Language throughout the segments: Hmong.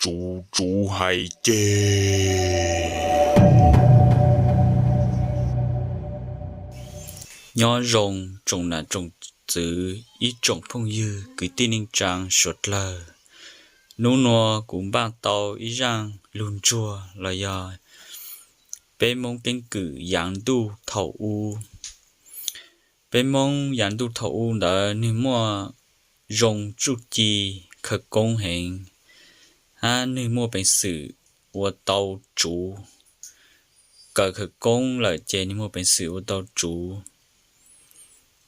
Tsuv tsuv hais ceg. Nyob zoo tsoom nam tsoom txwv ib tsoom phooj ywg kwv tij neej tsaa suav dlawg. Nub nua kuv npaj tau ib zaaj lug ntsuag los yog peb Moob keeb kwm yaav ntuj thaum u. Peb Moob yaav ntuj thaum u ntawd nwg muaj zoo txuj ci khawv koob heev, hab nwg muaj peev xwm ua tau tsuv. Kawm khawv koob lawm ces nwg muaj peev xwm ua tau tsuv.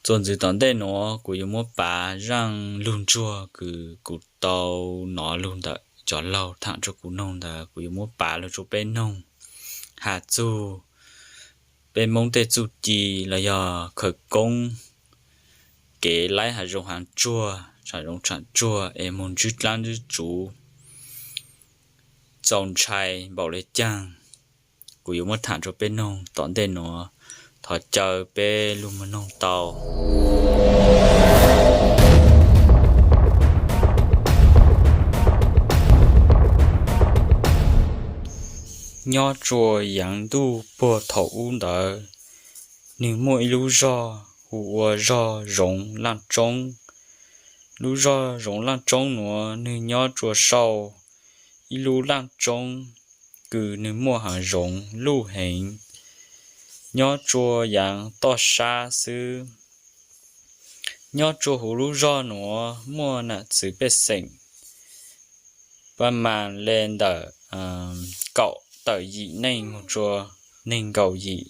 Txuas ntxiv tom ntej nuav kuv yuav muab pav zaaj lug ntsuag kws kuv tau nov lug ntawm cov laug thaam rua kuv noog ntawd, kuv yuav muab pav lug rua peb noog has txug peb Moob tej txuj ci los yog khawv koob, kev laib hav zoov hav tsuag, tshaam zoov tshaam tsuag es moog ntsib dlaab ntsib tsuv, txaus ntshai npaum le caag. Kuv yuav muab thaam rua peb noog tom ntej nuav, thov caw peb lug moog noog tau. Nyob rua yaav ntuj puag thaum ub ntawd, nwg muaj ib lub zog hu ua zog Zoov Laaj Tsoob. Lub zog Zoov Laaj Tsoob nuav nwg nyob rua sau ib lub laaj tsoob kws nwg muaj haav zoov luj heev, nyob rua yaav toj sab xwb. Nyob rua huv lub zog nuav muaj nam txwv pej xeem pab mas le ntawm kaum tawm yim neej moog rua neeg nkaum yim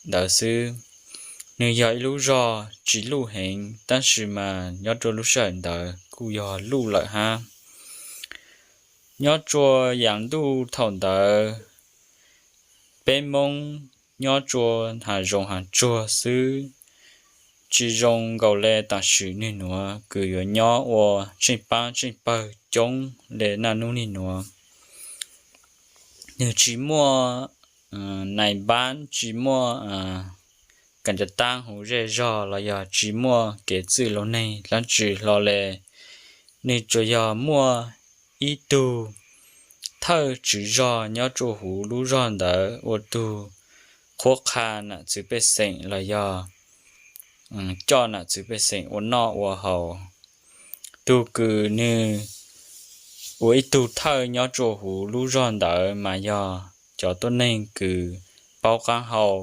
ntawd xwb. Nwg yog ib lub zog tsi luj heev, tab sis mas nyob rua lub sij hawm ntawd kuj yog luj lawm hab. Nyob rua yaav ntuj thaum ntawd, peb Moob nyob rua haav zoov haav tsuag xwb, tsi zoo nkaus le taam sim nwg nuav kws yuav nyob ua tseej paab tseej pawg coob le naj nub nwg nuav. Nwg tsi muaj nais npaab, tsi muaj kam cav taab huv zej zog los yog tsi muaj kev txwj laug neeg dlaab tsi hlo le. Nwg tsuas yog muaj ib tug thawj tswv zog nyob rua huv lub zog ntawd ua tug qhuab qha nam txwv pej xeem los yog coj nam txwv pej xeem ua noj ua haus. Tug kws nwg ua ib tug thawj nyob rua huv lub zog ntawd mas yog cov tuab neeg kws paub qaab hau,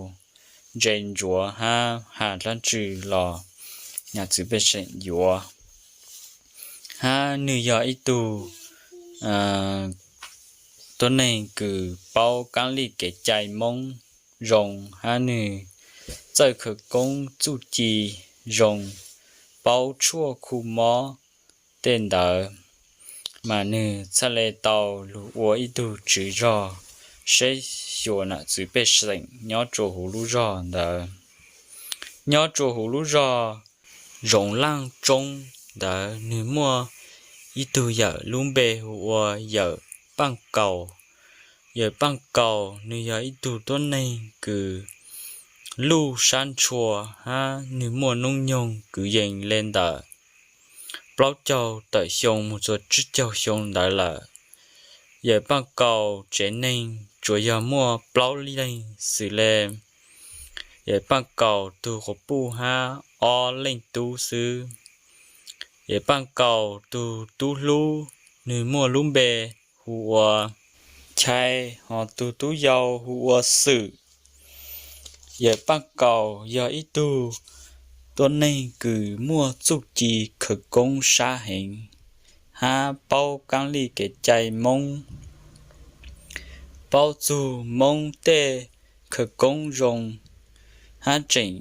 ntse ntsuav hab has dlaab tsi los nam txwv pej xeem yuav. Hab nwg yog ib tug tuab neeg kws paub kaab lij kev cai Moob zoo, hab nwg txawj khawv koob txuj ci zoo, paub tshuaj khu mob tej ntawd, mas nwg txhaj le tau lug ua ib tug tswv zog saib xyuas nam txwv pej xeem nyob rua huv lub zog ntawd. Nyob rua huv lub zog Zoov Laaj Tsoob ntawd nwg muaj ib tug yawm lub npe hu ua yawm Paaj Kaus. Yawm Paaj Kaus nwg yog ib tug tuab neeg kws luj sab ntshua hab nwg muaj noob nyoog kwv yees le ntawm plaub caug tawm xyoo moog txug tsib caug xyoo ntawd lawm. Yawm Paaj Kaus tsev neeg tsuas yog muaj plaub leeg xwb le. Yawm Paaj Kaus tug quas puj hab ob leej tub xwb. Yawm Paaj Kaus tug tub hlub nwg muaj lub npe hu ua Chai, hos tug tub yau hu ua Xwm. Yawm Paaj Kaus yog ib tug tuab neeg kws muaj txuj ci khawv koob sab heev, hab paub kaab lij kev cai Moob, paub txug Moob tej khawv koob zoo, hab tseem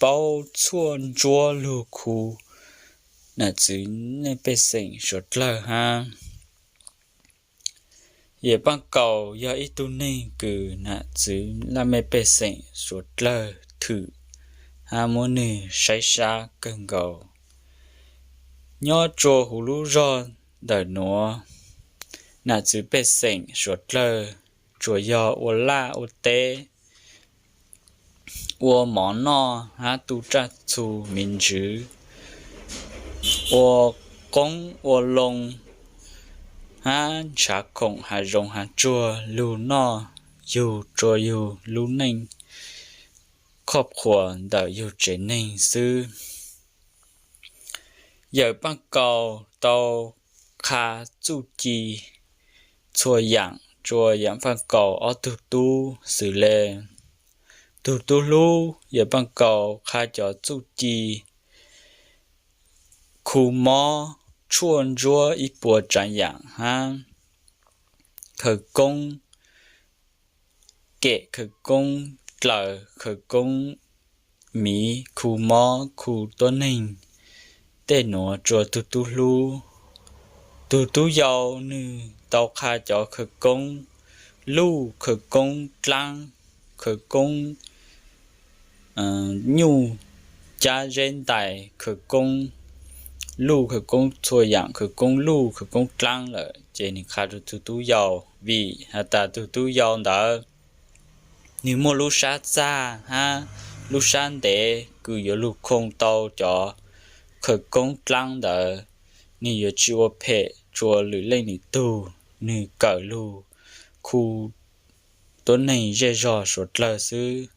paub tshuaj ntsuab lug khu nam txwv laj mej pej xeem suav dlawg hab. Yawm Paaj Kaus yog ib tug neeg kws nam txwv laj mej pej xeem suav dlawg thwm, hab muab nwg saib sab kawg nkaus. Nyob rua huv lub zog ntawm nuav, nam txwv pej xeem suav dlawg tsuas yog ua laj ua teb, ua mov noj hab tu tsaj txhu miv ntswv, ua qoob ua loo, hab ntshav khoom hav zoov hav tsuag lug noj yug rua yug lub neej khoj qhuas ntawm yug tsev neeg xwb. Yawm Paaj Kaus tau qha txuj ci txhua yaam rua Yawm Paaj Kaus ob tug tub xws le, tug tub hlub Yawm Paaj Kaus qha cov txuj ci khu mob tshuaj ntsuab ib puas tsaav yaam hab khawv koob kem, khawv koob dlaws, khawv koob miv, khu mob, khu tuab neeg tej nuav rua tug tub hlub. Tug tub yau nwg tau qha cov khawv koob luj, khawv koob dlaab, khawv koob nyuj cab zeb ntais, khawv koob luj, khawv koob txhua yaam, khawv koob luj, khawv koob dlaab lawm, ces nwg qha rua tug tub yau, vim has tas tug tub yau ntawd nwg muaj lub sab txag hab lub sab ntev kws yuav lug khoo tau cov khawv koob dlaab ntawd, nwg yuav tsi ua phem rua lwm leej lwm tug, nwg kawm lug khu tuab neeg zej zog suav dlawg xwb.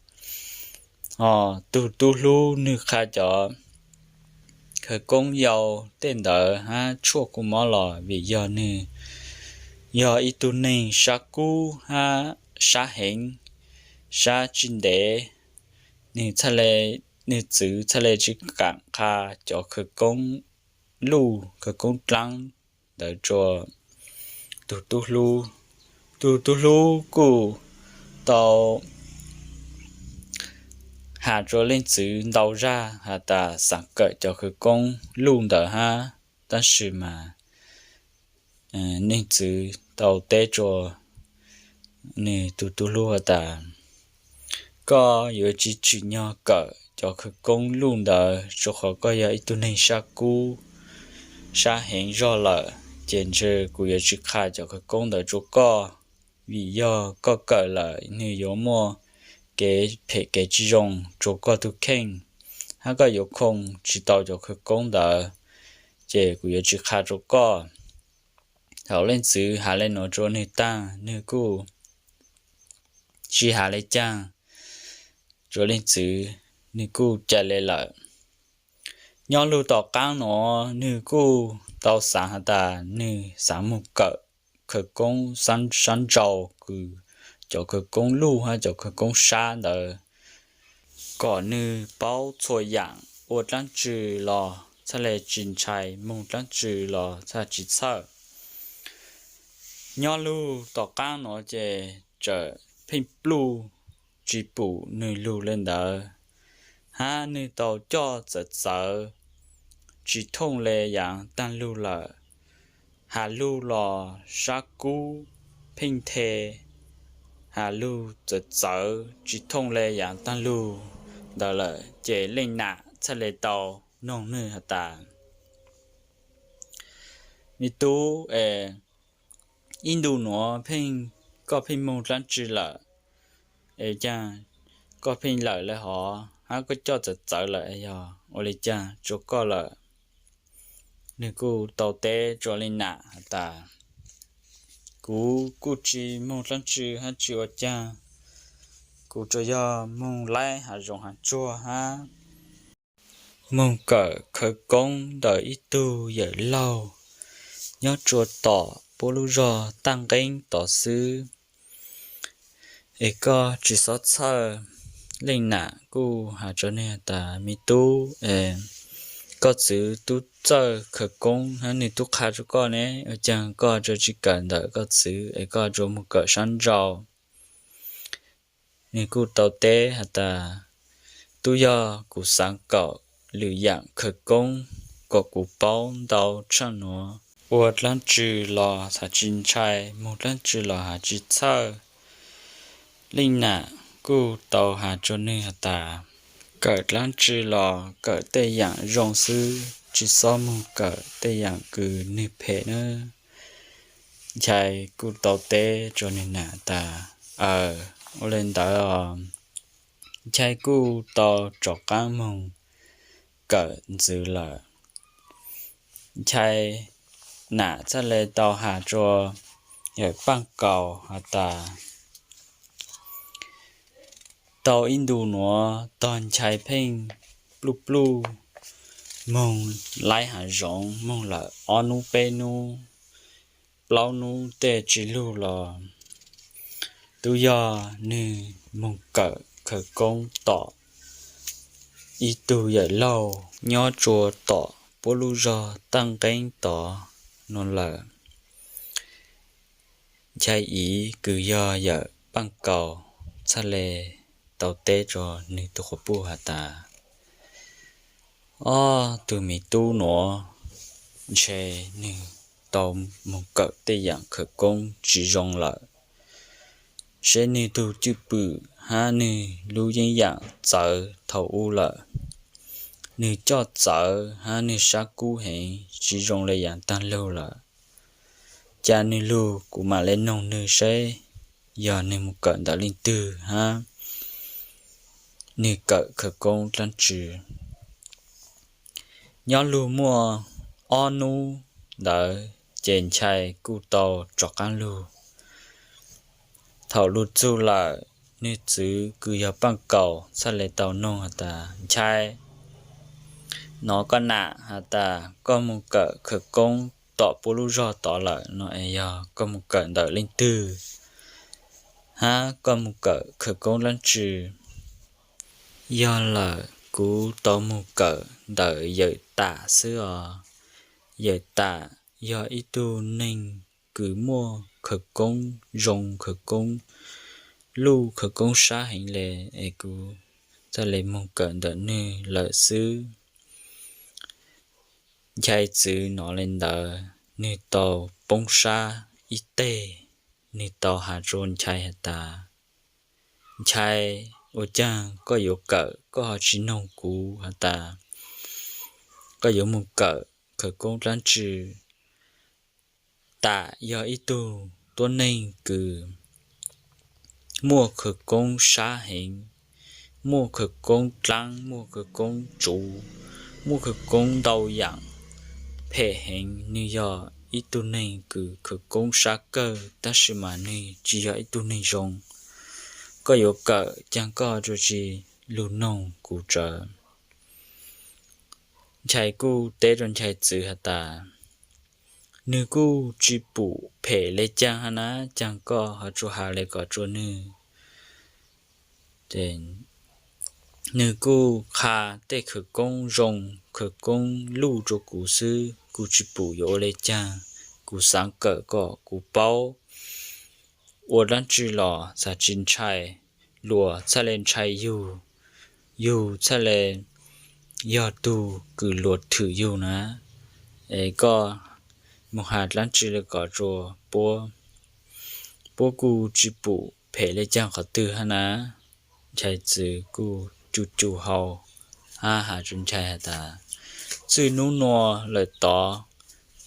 Hos tug tub hlub nwg qha cov khawv koob yau tej ntawd hab tshuaj khu mob los vim yog nwg yog ib tug neeg sab kub hab sab heev, sab tsi ntev, nwg txhaj le, nwg txwv txhaj le tsi kaam qha cov khawv koob luj, khawv koob dlaab ntawd rua tug tub hlub. Tug tub hlub kuj tau has rua leej txwv ntau zag has tas xaav kawm cov khawv koob luj ntawd hab, tab sis mas leej txwv tau teb rua nwg tug tub hlub has tas, koj yuav tsi tsim nyog kawm cov khawv koob luj ntawd, rua qhov koj yog ib tug neeg sab kub sab heev zog lawm, ces ntshe kuv yuav tsi qha cov khawv koob ntawd rua koj, vim yog koj kawm lawm nwg yuav muaj kev phem kev tsi zoo rua koj tug kheej, hab koj yuav khoo tsi tau cov khawv koob ntawd, ces kuv yuav tsi qha rua koj. Thaum leej txwv has le nuav rua nwg taag, nwg kuj tsi has le caag rua leej txwv, nwg kuj ca le lawm. Nyob lug tom qaab nuav nwg kuj tau xaav has tas nwg xaav moog kawm khawv koob sab nrau kws cov khawv koob luj hab cov khawv koob sab ntawd, kom nwg paub txhua yaam, ua dlaab tsi los txhaj le tsi ntshai, moog dlaab tsi los txhaj tsi txhawj. Nyob lug tom qaab nuav ces txawm pheej pluj tsi pum nwg lug le ntawd, hab nwg tau coj txawv txawv tsi thooj le yaav taag lug lawm. Has lug los sab kub pheej the, has lug txawv txawv tsi thooj le yaav taag lug ntawd lawm, ces leej nam txhaj le tau noog nwg has tas, me tub, ib ntu nuav pheej, koj pheej moog dlaab tsi lawm, es caag koj pheej lawm le hov, hab koj coj txawv txawv lawm, yog ua le caag rua koj lawm? Nwg kuj tau teb rua leej nam has tas, kuv kuj tsi moog dlaab tsi hab tsi ua caag, kuv tsuas yog moog laib hav zoov hav tsuag hab moog kawm khawv koob ntawm ib tug yawm laug nyob rua tom puab lub zog Taaj Nqeeb tod xwb, es koj tsi xob txhawj. Leej nam kuj has rua nwg tas, me tub, koj txwv tub txawj khawv koob hab nwg tub qha rua koj ne, ua caag koj tsuas tsi kawm ntawm koj txwv es koj tsuas moog kawm sab nrau? Nwg kuj tau teb has tas, tub yog kuv xaav kawm lwm yaam khawv koob kom kuv paub ntau tshaaj nuav, ua dlaab tsi los has tsi ntshai, moog dlaab tsi los has tsi txhawj. Leej nam kuj tau has rua nwg has tas, kawm dlaab tsi los kawm tej yaam zoo xwb, tsi xob moog kawm tej yaam kws nwg phem nawb. Nchai kuj tau teb rua nwg nam tas, aws, ua le ntawd os. Nchai kuj tau rov qaab moog kawm ntxwv lawm. Nchai Nam txhaj le tau has rua yawm Paaj Kaus has tas, tau ib ntu nuav tog Nchai pheej pluj pluj moog laib haav zoov moog lawm ob nub peb nub plaub nub tej tsi lug los tub yog nwg moog kawm khawv koob tom ib tug yawm laug nyob rua tom puab lub zog Taaj Nqeeb tod nuav lawm. Nchai Iv kws yog yawm Paaj Kaus txhaj le tau teb rua nwg tug quas puj has tas, ob tug miv tub nuav ntshe nwg tau moog kawm tej yaam khawv koob tsi zoo lawm, seb nwg tug cwj pwm hab nwg lub yeeb yaam txawv thaus ub lawm. Nwg coj txawv hab nwg sab kub heev tsi zoo le yaam taag lug lawm. Ca nwg lug kuv maam le noog nwg seb yog nwg moog kawm ntawm leej twg hab nwg kawm khawv koob dlaab tsi. Nyob lug muaj ob nub ntawd ces Nchai kuj tau rov qaab lug. Thaum lug txug lawm, nwg txwv kws yog Paaj Kaus txhaj le tau noog has tas, Nchai, nov koj nam has tas koj moog kawm khawv koob tom puab lub zog tod lawm no es yog koj moog kawm ntawm leej twg hab koj moog kawm khawv koob dlaab tsi? Yog lawm kuv tau moog kawm ntawm yawm Tam xwb os. Yawm Tam yog ib tug neeg kws muaj khawv koob zoo, khawv koob luj, khawv koob sab heev le es kuv txhaj le moog kawm ntawm nwg lawm xwb. Nchai txwv nov le ntawd nwg tau poob sab ib teg, nwg tau has rua Nchai has tas, Nchai, ua caag koj yuav kawm koj ho tsi noog kuv has tas koj yuav moog kawm khawv koob dlaab tsi? Tam yog ib tug tuab neeg kws muaj khawv koob sab heev, muaj khawv koob dlaab, muaj khawv koob tsuv, muaj khawv koob ntau yaam phem heev. Nwg yog ib tug neeg kws khawv koob sab kawg tab sis mas nwg tsi yog ib tug neeg zoo. Koj yuav kawm caag koj tsuas tsi lug noog kuv tsawv. Nchai kuj teb rua Nchai txwv has tas, nwg kuj tsi pum phem le caag hab na, caag koj ho tsuas has le kom tsuas nwg. Nwg kuj qha tej khawv koob zoo, khawv koob luj rua kuv xwb, kuv tsi pum yuav ua le caag. Kuv xaav kawm kom kuv paub, ua dlaab tsi los xaav tsi ntshai, luas txhaj le ntshai yug, yug txhaj le yog tug kws luas thwm yug na. Es koj moog has dlaab tsi le kom tsuas puab, puab kuj tsi pum phem le caag qhov twg hab na. Nchai txwv kuj cu cu hau hab has rua Nchai has tas, txwj nub nua lawm tod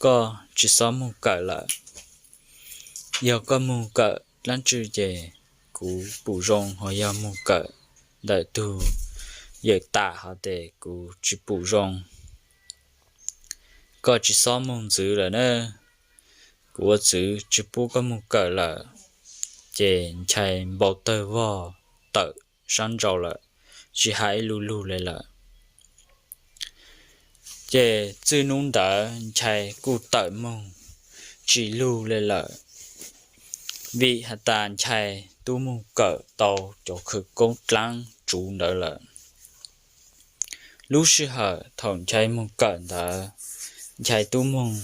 koj tsi xob moog kawm lawm. Yog koj moog kawm dlaab tsi ces kuv pum zoo, ho yog moog kawm ntawm tug yawm Tam hov tes kuv tsi pum zoo. Koj tsi xob moog ntxiv lawm na, kuv ua txwv tsi pub koj moog kawm lawm. Ces Nchai npau tawg vog tawm sab nraud lawm, tsi has ib lu lug le lawm. Ces txwj nub ntawd Nchai kuj tawm moog tsi lug le lawm, vim has tas Nchai tub moog kawm tau cov khawv koob dlaab tsuv ntawd lawm. Lub sij hawm thaum Nchai moog kawm ntawd, Nchai tub moog,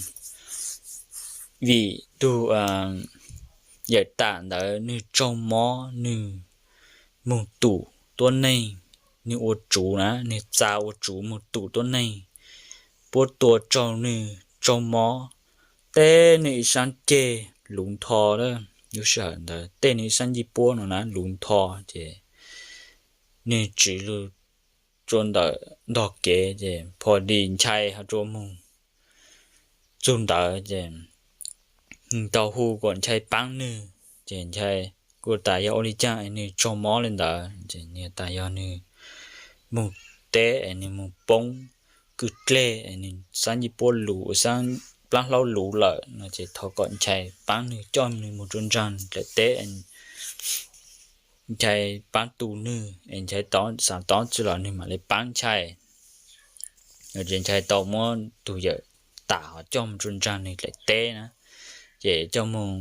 vim tug yawm Tam ntawd nwg tsaug mob, nwg moog tum tuab neeg, nwg ua tsuv na, nwg txav ua tsuv moog tum tuab neeg, puab tua raug nwg tsaug mob, teb nwg ib saab ceg luv ntho. Lub sij hawm ntawd teb nwg ib saab ncej puab no na luv ntho, ces nwg tsiv lug rua ntawm ntog kev, ces phom dim Nchai ho rua moog txug ntawd, ces nwg tau hu kom Nchai paab nwg. Ces Nchai kuj tas yog ua le caag es nwg tsaug mob le ntawd, ces nwg tas yog nwg moog teb es nwg moog poob kwj dleg es nwg saab ncej puab luv, saab plaab hlaub luv lawm no ces thov kom Nchai paab nwg coj nwg moog rua nraag dlaim teb. Nchai paab tu nwg es Nchai tov xaav tov tsi los nwg maam le paab Nchai. Ces Nchai tau muab tug yawm tam hov coj moog rua nraag nwg dlaim teb na. Ces coj moog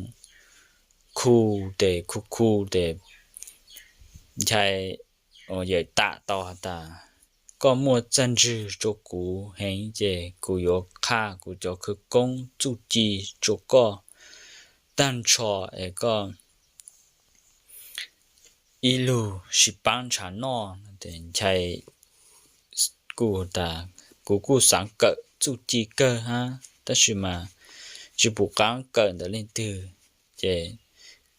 khu tes khu khu tes Nchai, yawm tam tau has tas, koj muaj txaj ntswg rua kuv heev ces kuv yuav qha kuv cov khawv koob txuj ci rua koj taag nrho es koj ib lug sib paab nrhav noj. Tes Nchai kuj tas, kuv kuj xaav kawm txuj ci kawg hab tab sis mas tsi pum qaab kawm ntawm leej twg, ces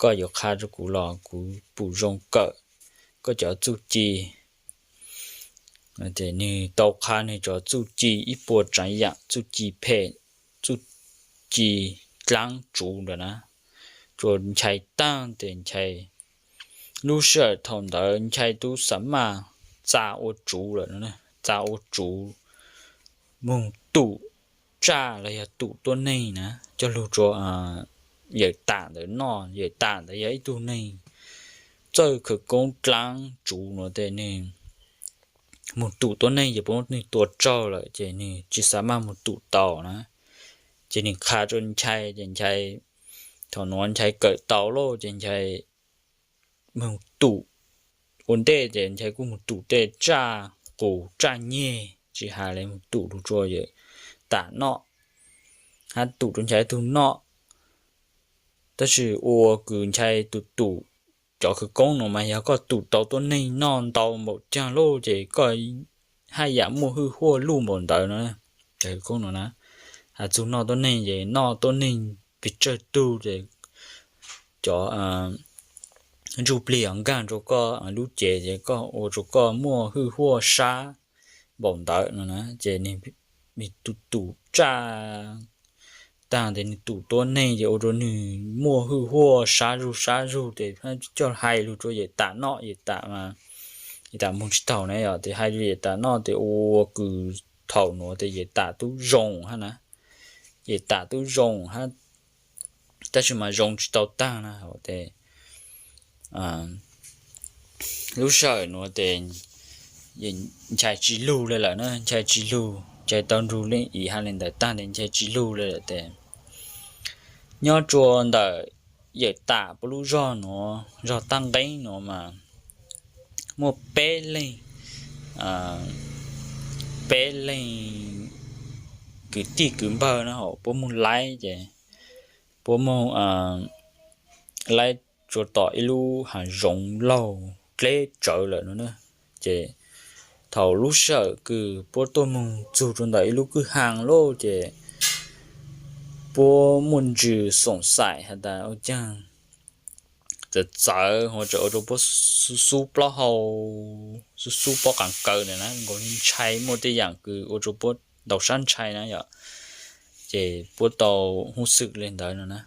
koj yuav qha rua kuv los kuv pum zoo kawm koj cov txuj ci. Nwg tau qha nwg cov txuj ci ib puas tsaav yaam, txuj ci phem, txuj ci dlaab tsuv ntawm na, rua Nchai taag tes Nchai, lub sij hawm thaum ntawd Nchai tub xaav maj txaa ua tsuv lawm, txaa ua tsuv moog tum tsaj los yog tum tuab neeg na, coj lug rua yawm tam ntawd noj. Yawm tam ntawd yog ib tug neeg txawj khawv koob dlaab tsuv nuav tes nwg moog tum tuab neeg ces puab muab nwg tua raug lawm ces nwg tsi xaav maj moog tum tau na. Ces nwg qha rua Nchai ces Nchai, thaum nuav Nchai kawm tau lawm ces Nchai moog tum ua ntej ces Nchai kuj moog tum tej tsaj qus tsaj nyeg tsi has le moog tum lug rua yawm tam noj, hab tum rua Nchai tug noj. Tab sis ua kws Nchai tus tum cov khawv koob nuav mas yog koj tum tau tuab neeg noj ntau npaum caag lawm ces koj haj yam muaj hwj huaj luj npaum ntawd no. Cov khawv koob nuav na, has txug noj tuab neeg ces noj tuab neeg pes tsawg tug ces cov ntsuj plig nkaag rua koj lub cev ces koj ua rua koj muaj hwj huaj sab npaum ntawd no na. Ces nwg tus tum tsaj taag tes nwg tum tuab neeg ces ua rua nwg muaj hwj huaj sab zug sab zug tes coj hais lug rua yawm tam noj, yawm tam moog tsi taug na yog tes hais rua yawm tam noj tes ua kws thaum nuav tes yawm tam tub zoo hab na, yawm tam tub zoo hab, tab sis mas zoo tsi tau taag na tes lub sij hawm nuav tes Nchai tsi lug le lawm na, Nchai tsi lug, Nchai tau nrug leej iv has le ntawd taag tes Nchai tsi lug le lawm tes nyob rua ntawm yawm tam puab lub zog nuav, zog Taj Nqeeb nuav mas muaj peb leeg, peb leeg kwv tij kwv npawg na hab puab moog laib ces puab moog laib tsua tom ib lub hav zoov laug dleb tsawv lawm no na. Ces thaum lub sij hawm kws puab tuaj moog txug rua ntawm ib lub kwj ha lawm ces puab muaj ntsws xoom xaim has tas ua caag txawv txawv ua rua puab xub xub plaub hau, xub xub pob qaam kaws ntawm na nkaus ntshai, muaj tej yaam kws ua rua puab ntaus sab ntshai na yom. Ces puab tau huj xwm le ntawd no na.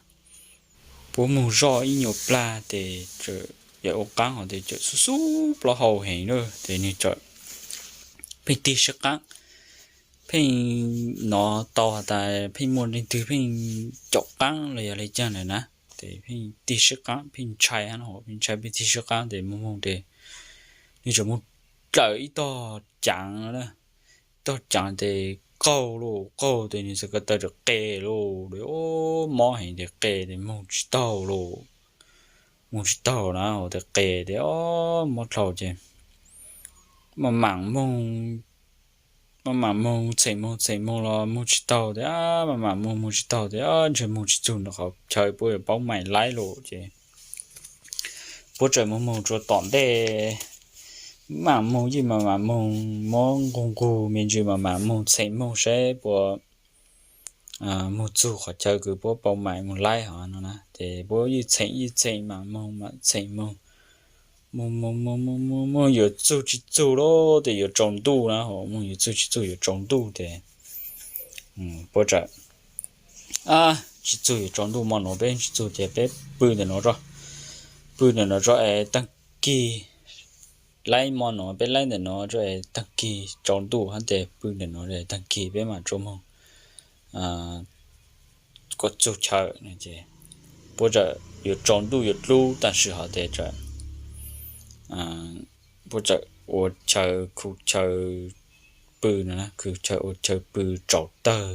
Puab moog zoj ib nyuas plag tes yawm ua qaab hov tes txawm xub xub plaub hau heev lawm tes nwg txawm pheej tig sib qaab, pheej nov tau has tas pheej muaj leej twg pheej caum qaab los yog le caag ntawd na. Tes pheej tig sib qaab pheej ntshai hab no, pheej ntshai pheej tig sib qaab tes moog moog tes nwg txawm moog dlawm ib tog caav, tog caav tes qaug lauj, qaug tes nwg txawm ko taw qe lauj, mob heev tes qe tes moog tsi taug lauj, moog tsi taug na tes qe tes o mob dlhau ces mam mam moog, mam mam moog txheem moog txheem moog los moog tsi taug tes mam mam moog moog tsi taug tes ntshe moog tsi txug ntawm qhov chaw puab yuav paub maim laib lauj ces puab txawm moog moog rua tom ntej, mam moog yeej mam mam moog, mob nqug nqug me ntsis mam mam moog txheem moog saib puas moog txug qhov chaw kws puab paub maim moog laib hov no na. Ces puab yeej txheem yeej txheem mam moog mam txheem moog, moog moog moog moog moog yuav txug tsi txug lauj tes yuav tsaus ntuj na, moog yuav txug tsi txug yuav tsaus ntuj tes puab txawm tsi txug yuav tsaus ntuj, mo nuav peb tsi txug ces peb pw ntawm nuav tso, pw ntawm nuav tso es taag kis, laib mo nuav peb laib ntawm nuav tso es taag kis tsaus ntuj hab tes pw ntawm nuav taag kis peb mam rua moog koj txug chaw, puab txawm yuav tsaus ntuj yuav dlub tam sim hov tes puab txawm ua chaw khu chaw pw no, khu chaw ua chaw pw tsaus tawg,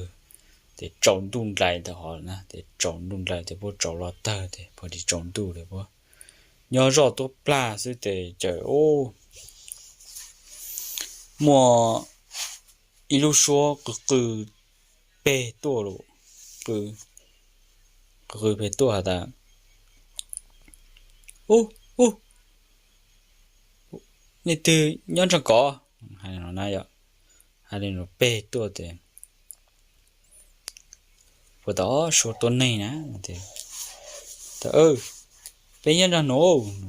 tes tsaus ntuj nplai ntawd hov na, tes tsaus ntuj nplai tes puab tsaus loj tawg tes puab tsaus ntuj tes puab nyob zoj tuab plag xwb tes txawm muaj ib lub suab qw qw peg tuaj lawm, qw qw peg tuaj has tas, Ub, ub, nej twg nyob nraag kov? Hais li no peg tuaj tes puab tas, Suav tuab neeg na, peb nyob nraag nuav no.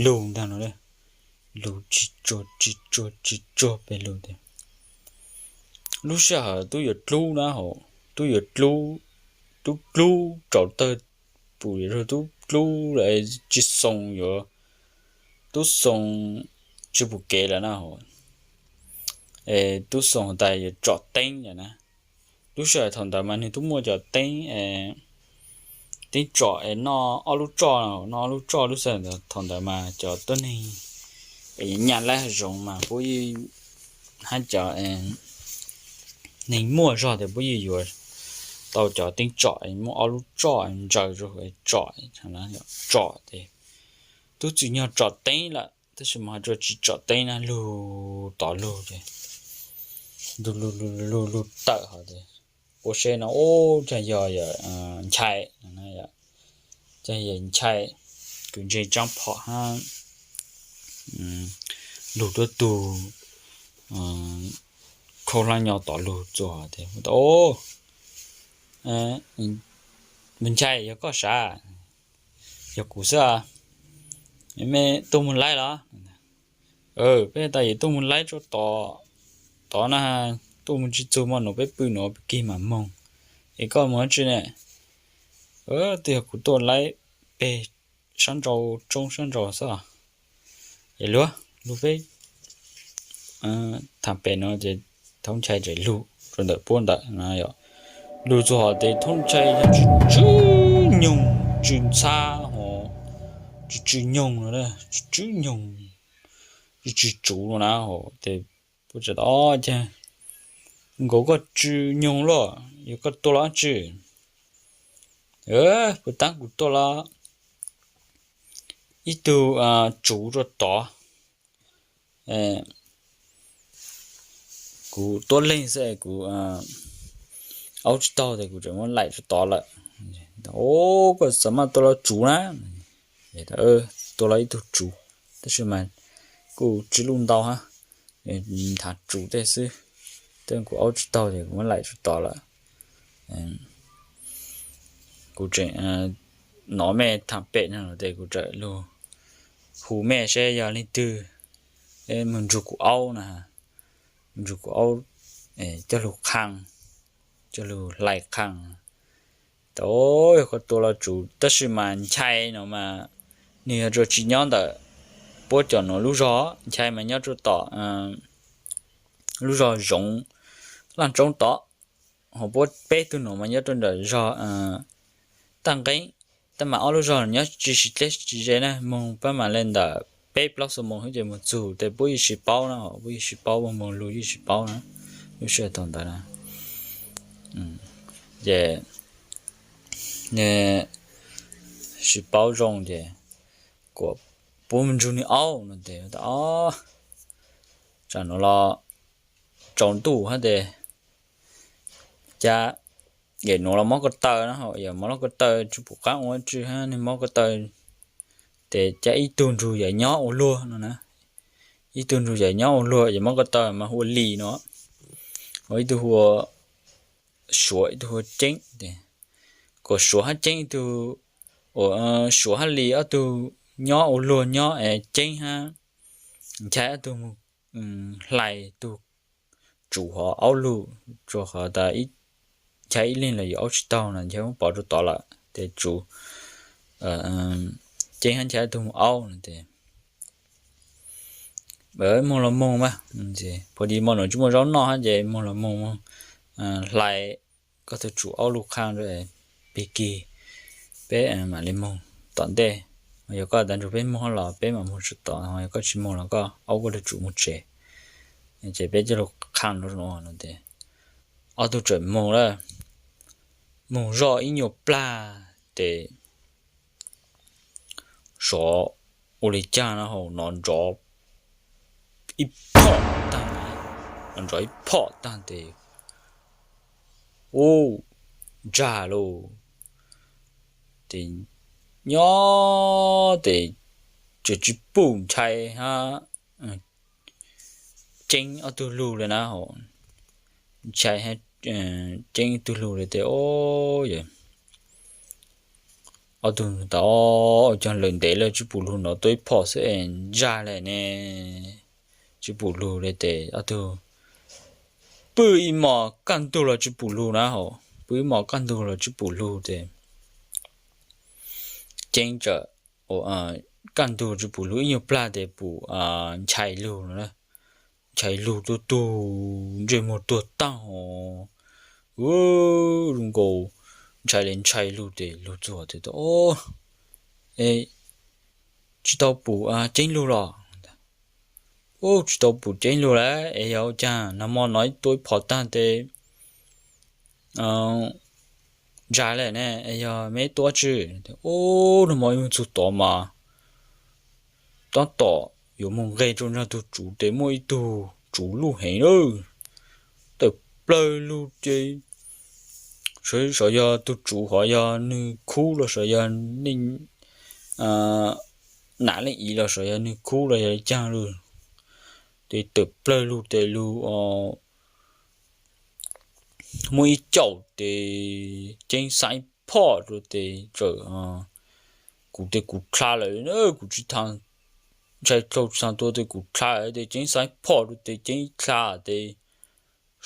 Lug ntaag no, lug tsis tsuag tsis tsuag tsis tsuag peg lug tes lub sij hawm tub yuav dlub na hov, tub yuav dlub, tub dlub tsaus tawg, pum yuav tub dlub lawm tsis xoo yuav, tub xoo tsis pum kev lawm na hov, tub xoo tas yuav tsom teeb lawm na. Lub sij hawm thaum ntawd mas nwg tub muaj cov teeb, teeb tsom es noj ob lub tsoj, noj ob lub tsoj lub sij hawm thaum ntawd mas cov tuab neeg es nyaj laib hav zoov mas puab yeej, hab cov neeg muaj zog tes puab yeej yuav tau cov teeb tsom es muaj ob lub tsoj ntsaws rua tsom, tsom tes tub txwm nyog tsom teeb lawm tab sis mas ho tsis tsom teeb na, lug tod lug ces lug lug lug lug tawm hov tes ua seb no ub caag yog Nchai, caag yog Nchai, kws ntseeg tsaab phom hab lug tuab tug khaub hlab nyo tod lug txug hov tes, Nchai, yog koj sav? Yog kuv xwb. Mej tuaj moog laib los? Peb tas yog tuaj moog laib tso tod na, tuaj moog tsis txug mas nuav peb pw nuav peb kig mam moog. Es koj moog dlaab tsi ne? Twb yog kuv tuaj laib peg sab nrau, tsoob sab nrau xwb. Es luag lug peb thaam pem no ces thaub Nchai ces lug rua ntawm puab ntawm no, lug txug hov tes thaub Nchai yog tsw tsw nyoog, tsw ntxhab hov, tsw tsw nyoog no, tsw tsw nyoog, tsw tsw tsuv no na hov tes puab txawm tas, Nkaus koj tsw nyoog luaj, yog koj tuaj los dlaab tsi? Puag ta kuv tuaj los ib tug tsuv rua tod, kuv tuab leeg xwb kuv aub tsis taug tes kuv tseem muab laim rua tod lawm. Koj xav mas tuaj los tsuv na, tuaj los ib tug tsuv, tab sis mas kuj tsi luj ntau hab, nthav tsuv tej xwb, tej kuv aub tsis taug ces kuv muab laim rua tod lawm. Kuv tseem nov mej thaam pem no tes kuv txawm lug hu mej seb yog leej twg moog nrug kuv aub na, moog nrug kuv aub coj lug qha, coj lug hlais qha. Tau, yog koj tuaj los tsuv, tab sis mas Nchai no mas nwg yog tsuas tsis nyob ntawm puab cov nuav lub zog, Nchai mas nyob rua tom lub zog Zoov Laaj Tsoob tod, ho puab peb tug nuav mas nyob rua ntawm zog Taj Nqeeb, tab mas ob lub zog nyob tsis dleb tsis ze na, moog pab mam le ntawm peb plaub xuab moos xwb ces moog txug tes puab yeej sib paub na, puab yeej sib paub, moog moog lug yeej sib paub na, lub sij hawm thaum ntawd na. Ces sib paub zoo ces kuas puab moog nrug nwg aub no tes, tsam nuav los tsaus ntuj hab tes, ca, yam nuav los mob ko taw na, yam mob ko taw tsis pum qaab ua tsi hab, nwg mob ko taw tes ca ib tug nrug yawm nyob ua luag no na, ib tug nrug yawm nyob ua luag, yawm mob ko taw mas hu ua Lis no, ho ib tug hu ua Suav, ib tug hu ua Ceeb tes, kuas Suav hab Ceeb ib tug, ua Suav hab Lis ob tug nyob ua luag nyob, Ceeb hab Nchai ob tug moog hlais tug tsuv hov aub lug, rua qhov tas Nchai ib leeg los yuav aub tsis taug no Nchai muab pov rua tod lawm tes tsuv, Ceeb hab Nchai ob tug moog aub no tes, moog los moog mas, pua di mo nuav tsis muaj zaub noj hab ces moog los moog, hlais koj tus tsum aub lub qhab pig kig, peb mam li moog tom ntej. Yog koj tav nrug peb moog los peb mam moog tso tod, yog koj tsis moog los koj aub koj tus tsum moog tsev. Ces peb coj lub qhab no, no tes ob tug txawm moog lawm, moog zoj ib nyuag plag tes sov ua li caag na hauv no nrov ib phom taag, nrov ib phom taag tes ub, ntsag lauj. Tes nyob tes tseem tsis pum Nchai hab Ceeb ob tug lug le na. Nchai Ceeb ob tug lug le tes ob tug tas cog lawm ntev lawm tsis pum lug no, tuaj ib phom xwb es ntsag le ne, tsis pum lug le tes ob tug pw ib mos kaj ntug los tsis pum lug na hauv, pw ib mos kaj ntug los tsis pum lug tes Ceeb txawm kaj ntug tsis pum lug ib nyuag plag tes pum Nchai lug no. Nchai lug tuag tug, ntsej muag tuag taag hos, zoo nkaus Nchai le Nchai lug tes lug txug tes tsis tau pum Ceeb lug los? Ub, tsis tau pum Ceeb lug lawm es yog ua caag? Nag hmo no ib tuaj ib phom taag tes ntsag le ne, es yog meb tuaj tsi? Ub, nag hmo ib moog txug tod mas tab tom yuav moog nqeg rua nraag tug tsuv tes muaj ib tug tsuv luj heev lawm, tawm plawg lug ces sav yog tug tsuv hov yog nwg khub los sav yog nam leej iv los sav yog nwg khub los yog le caag lug, tes tawm plawg lug tes lug muaj ib caum tes Ceeb xaav ib phom rua tes txawm kuv tes kuv dlha lawm, kuv tsis tau, Nchai tau tsis tau tua tes kuv dlha tes Ceeb xaav ib phom rua tes Ceeb ib dlha tes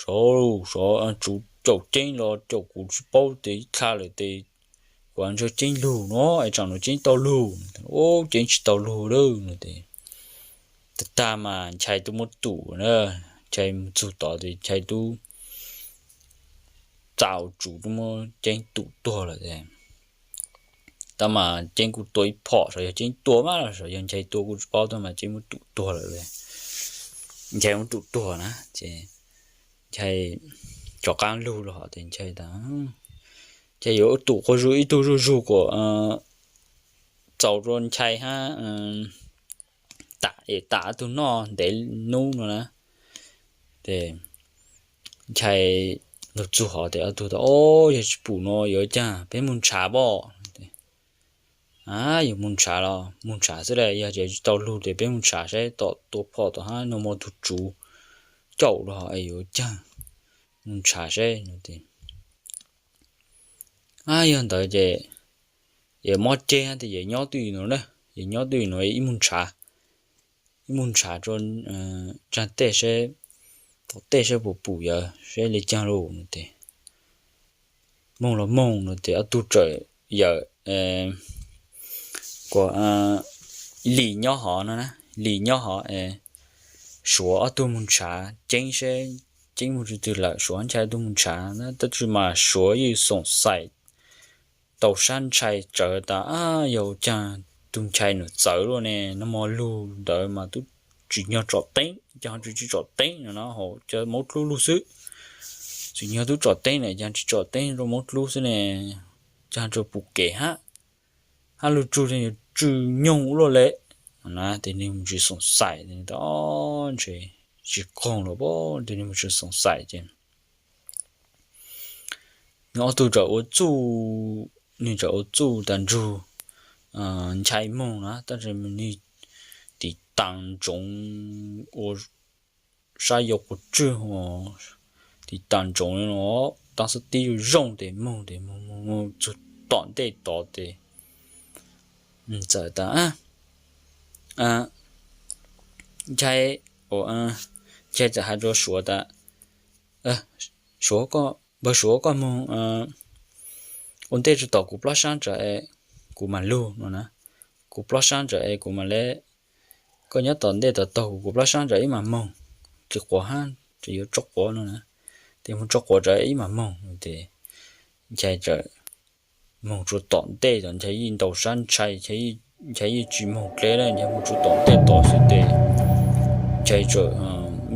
sov, sov tsuv caum Ceeb los caum kuv tsis paub tes ib dlha lawm tes kuv ntshe Ceeb lug no es tsaam no Ceeb tau lug, ub, Ceeb tsis tau lug lawm no tes tag tag mas Nchai tub muab tum na, Nchai moog txug tod tes Nchai tub txaus tsuv tub muab Ceeb tum tuag lawm. Tab mas Ceeb kuj tua ib phom, sav yog Ceeb tua mas los sav yog Nchai tua kuj tsis paub, tab mas Ceeb muab tum tuag lawm. Nchai muab tum tuag na ces Nchai rov qaab lug los hov tes Nchai tas Nchai yuav tum qhua zug ib tug zuj zug kuas txaus rua Nchai hab tam es tam ob tug noj ntev nub no na. Ces Nchai lug txug hov tes ob tug tas, o, yog tsis pum no yuav caag, peb moog nrhav pob. A, yuav moog nrhav los moog nrhav xwb las, yog tsis tau lug tes peb moog nrhav saib tom tua phom tom hab nag hmo tug tsuv caum los es yuav caag, moog nrhav saib no tes. A, yog ntawd ces yawm mob ceg hab tes yawm nyob twj ywm no na, yawm nyob twj ywm no ib moog nrhav, ib moog nrhav rua tsaag tej saib, tom tej saib puas pum yawm saib le caag lug no tes. Moog los moog no tes ob tug txawm yawm kuas Lis nyob hov no na, Lis nyob hov es Suav ob tug moog nrhav Ceeb saib Ceeb moog tsi twg lawm, Suav Nchai ob tug moog nrhav na, tab sis mas Suav yeej xoom xaim tau sab Nchai tsawv tas, a, yog ua caag tug Nchai nws txawv luaj ne, nag hmo lug ntawd mas tub tsim nyog tsom teeb, caag tsis tsom teeb no na, hauv cov maub dlub lug xwb. Tsim nyog tub tsom teeb na, caag tsis tsom teeb rua maub dlub xwb ne, caag rua pum kev hab, hab lug tsug yuav tsw nyoog ua luaj le na, tes nwg moog tsis xoom xaim, ntshe tsis qoog los tes nwg moog tsis xoom xaim ces nwg ob tug txawm ua txuj, nwg txawm ua txuj tas nrug Nchai moog na, tab sis nwg tiv taag ntsoov ua sab yau quas tswj, tiv taag ntsoov le no, taab xab tib zoo zoo tes moog tes moog moog moog txug tom ntej tod tes txawm tas Nchai, Nchai txawm has rua Suav tas, Suav, npawg Suav, koj moog ua ntej tsuj tom kuv plob sab ntawd es kuv mam lug no na. Kuv plob sab ntawd es kuv mam le, koj nyob tom ntej tom taug kuv, kuv plob sab ntawd ib mam moog. Tsis quav hab, tseem yuav tso quav no na, tes moog tso quav ntawd ib mam moog no tes Nchai txawm moog rua tom ntej tod, Nchai yeej ntaus sab ntshai, Nchai yeej tsis moog dleb le, Nchai moog rua tom ntej tod xwb tes Nchai txawm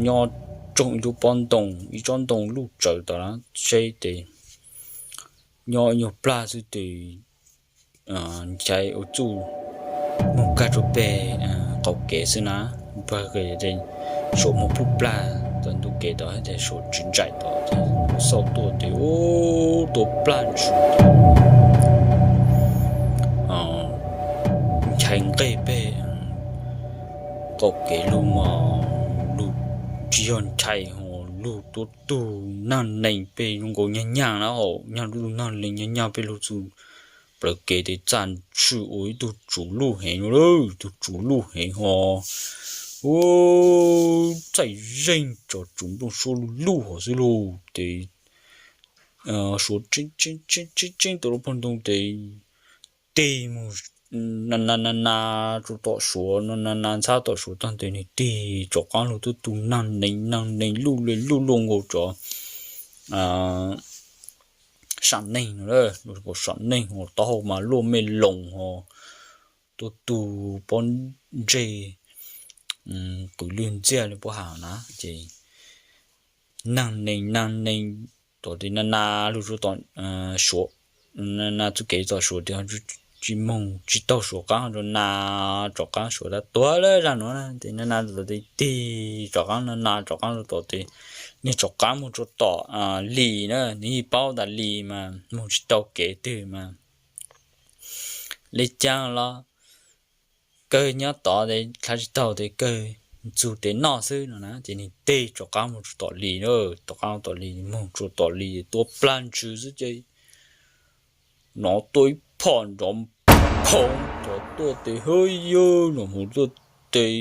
nyob tsoo ib lub pob ntoo, ib tsob ntoo luj tsawv tom na, seb tes nyob ib nyuag plag xwb tes Nchai ua txuj moog kag rua peg qaum kev xwb na, pag suav moog pug plag tom ntug kev tod tes suav tsis ntsais tod, xauj tuaj tes ua tuaj plag ntsws Nchai nqeg peg qaum kev lug mas lug tsis yog Nchai ho lug tuab tug naag nees peg zoo nkaus nyag nyag na, nyag lub tug naag nees nyag nyag peg lug txug plawv kev tes txaj ntsws ua ib tug tsuv luj heev lawm, tug tsuv luj heev ho ua txaij zeeg tso tsuv nplooj suab luj luj hov xwb lauj. Tes suav tseeb tseeb tseeb tseeb tau lub pob ntoo tes tig moog na na na na rua tom suav, na na na ntxhab tom suav tag tes nwg tig rov qaab lug tuab tug naag nees, naag nees luj le luj luaj nkaus cov sam neeg no, luj nkaus sam neeg ho taub hau mas luaj mej loos ho tuab tug pob ntseg qws lwj ntxiag le puab has na. Ces naag nees naag nees tom tes na na lug rua tom suav, na na txuj kev tom suav tes tsis moog tsis taug suav qaab, na na rov qaab suav tab tuag le zag nuav na, tes na na tom tes tig rov qaab, na na rov qaab rua tom tes nwg rov qaab moog rua tom Lis na, nwg yeej paub tas Lis mas moog tsis tau kev twg mas le caag los kawg nyob tod tes dlha tsis taug tes kawg txug tes noj xwb no na. Ces nwg tig rov qaab moog rua tom Lis na, rov qaab tom Lis, moog rua tom Lis tuab plag ntsws xwb ces nov tuaj ib phom nrov phoov tod tuaj tes hwb yawg nua mus tuaj tes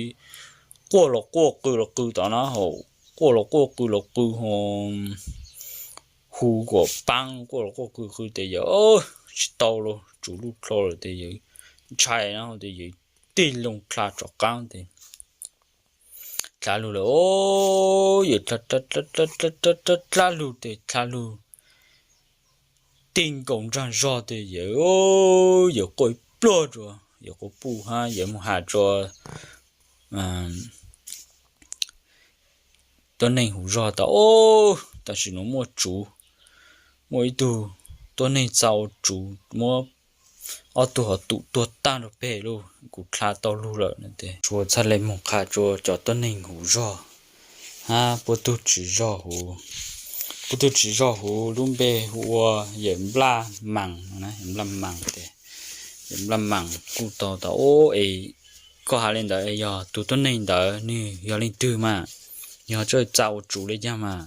quaj los quaj qw los qw tom na hauv, quaj los quaj qw los qw ho hu kom paab, quaj los quaj qw qw tes yawg tsis tau lug, tsuv luj dlhau lawm tes yawg ntshai na tes yawg tig loo dlha rov qaab tes dlha lug lawm, yawg dlha lug tes dlha lug tig nkaus nraag zog tes yawg, yawg quaj ib pluag rua, yawg quaj puj hab yawg moog has rua tuab neeg huv zog tas, Ob, tam sim nuav muaj tsuv, muaj ib tug tuab neeg txaus tsuv muab ob tug hov tum tuag taag rua peg lauj, kuv dlha tau lug lawm no tes suav txhaj le moog qha rua cov tuab neeg huv zog hab puab tug tswv zog huv, puab tug tswv zog huv lub npe hu ua yawm Nplaj Maas, yawm Nplaj Maas tes, yawm Nplaj Maas kuj tau tas, Ob, es koj has le ntawd yog tug tuab neeg ntawd nwg yog leej twg mas, yog txawj txaus tsuv le caag mas?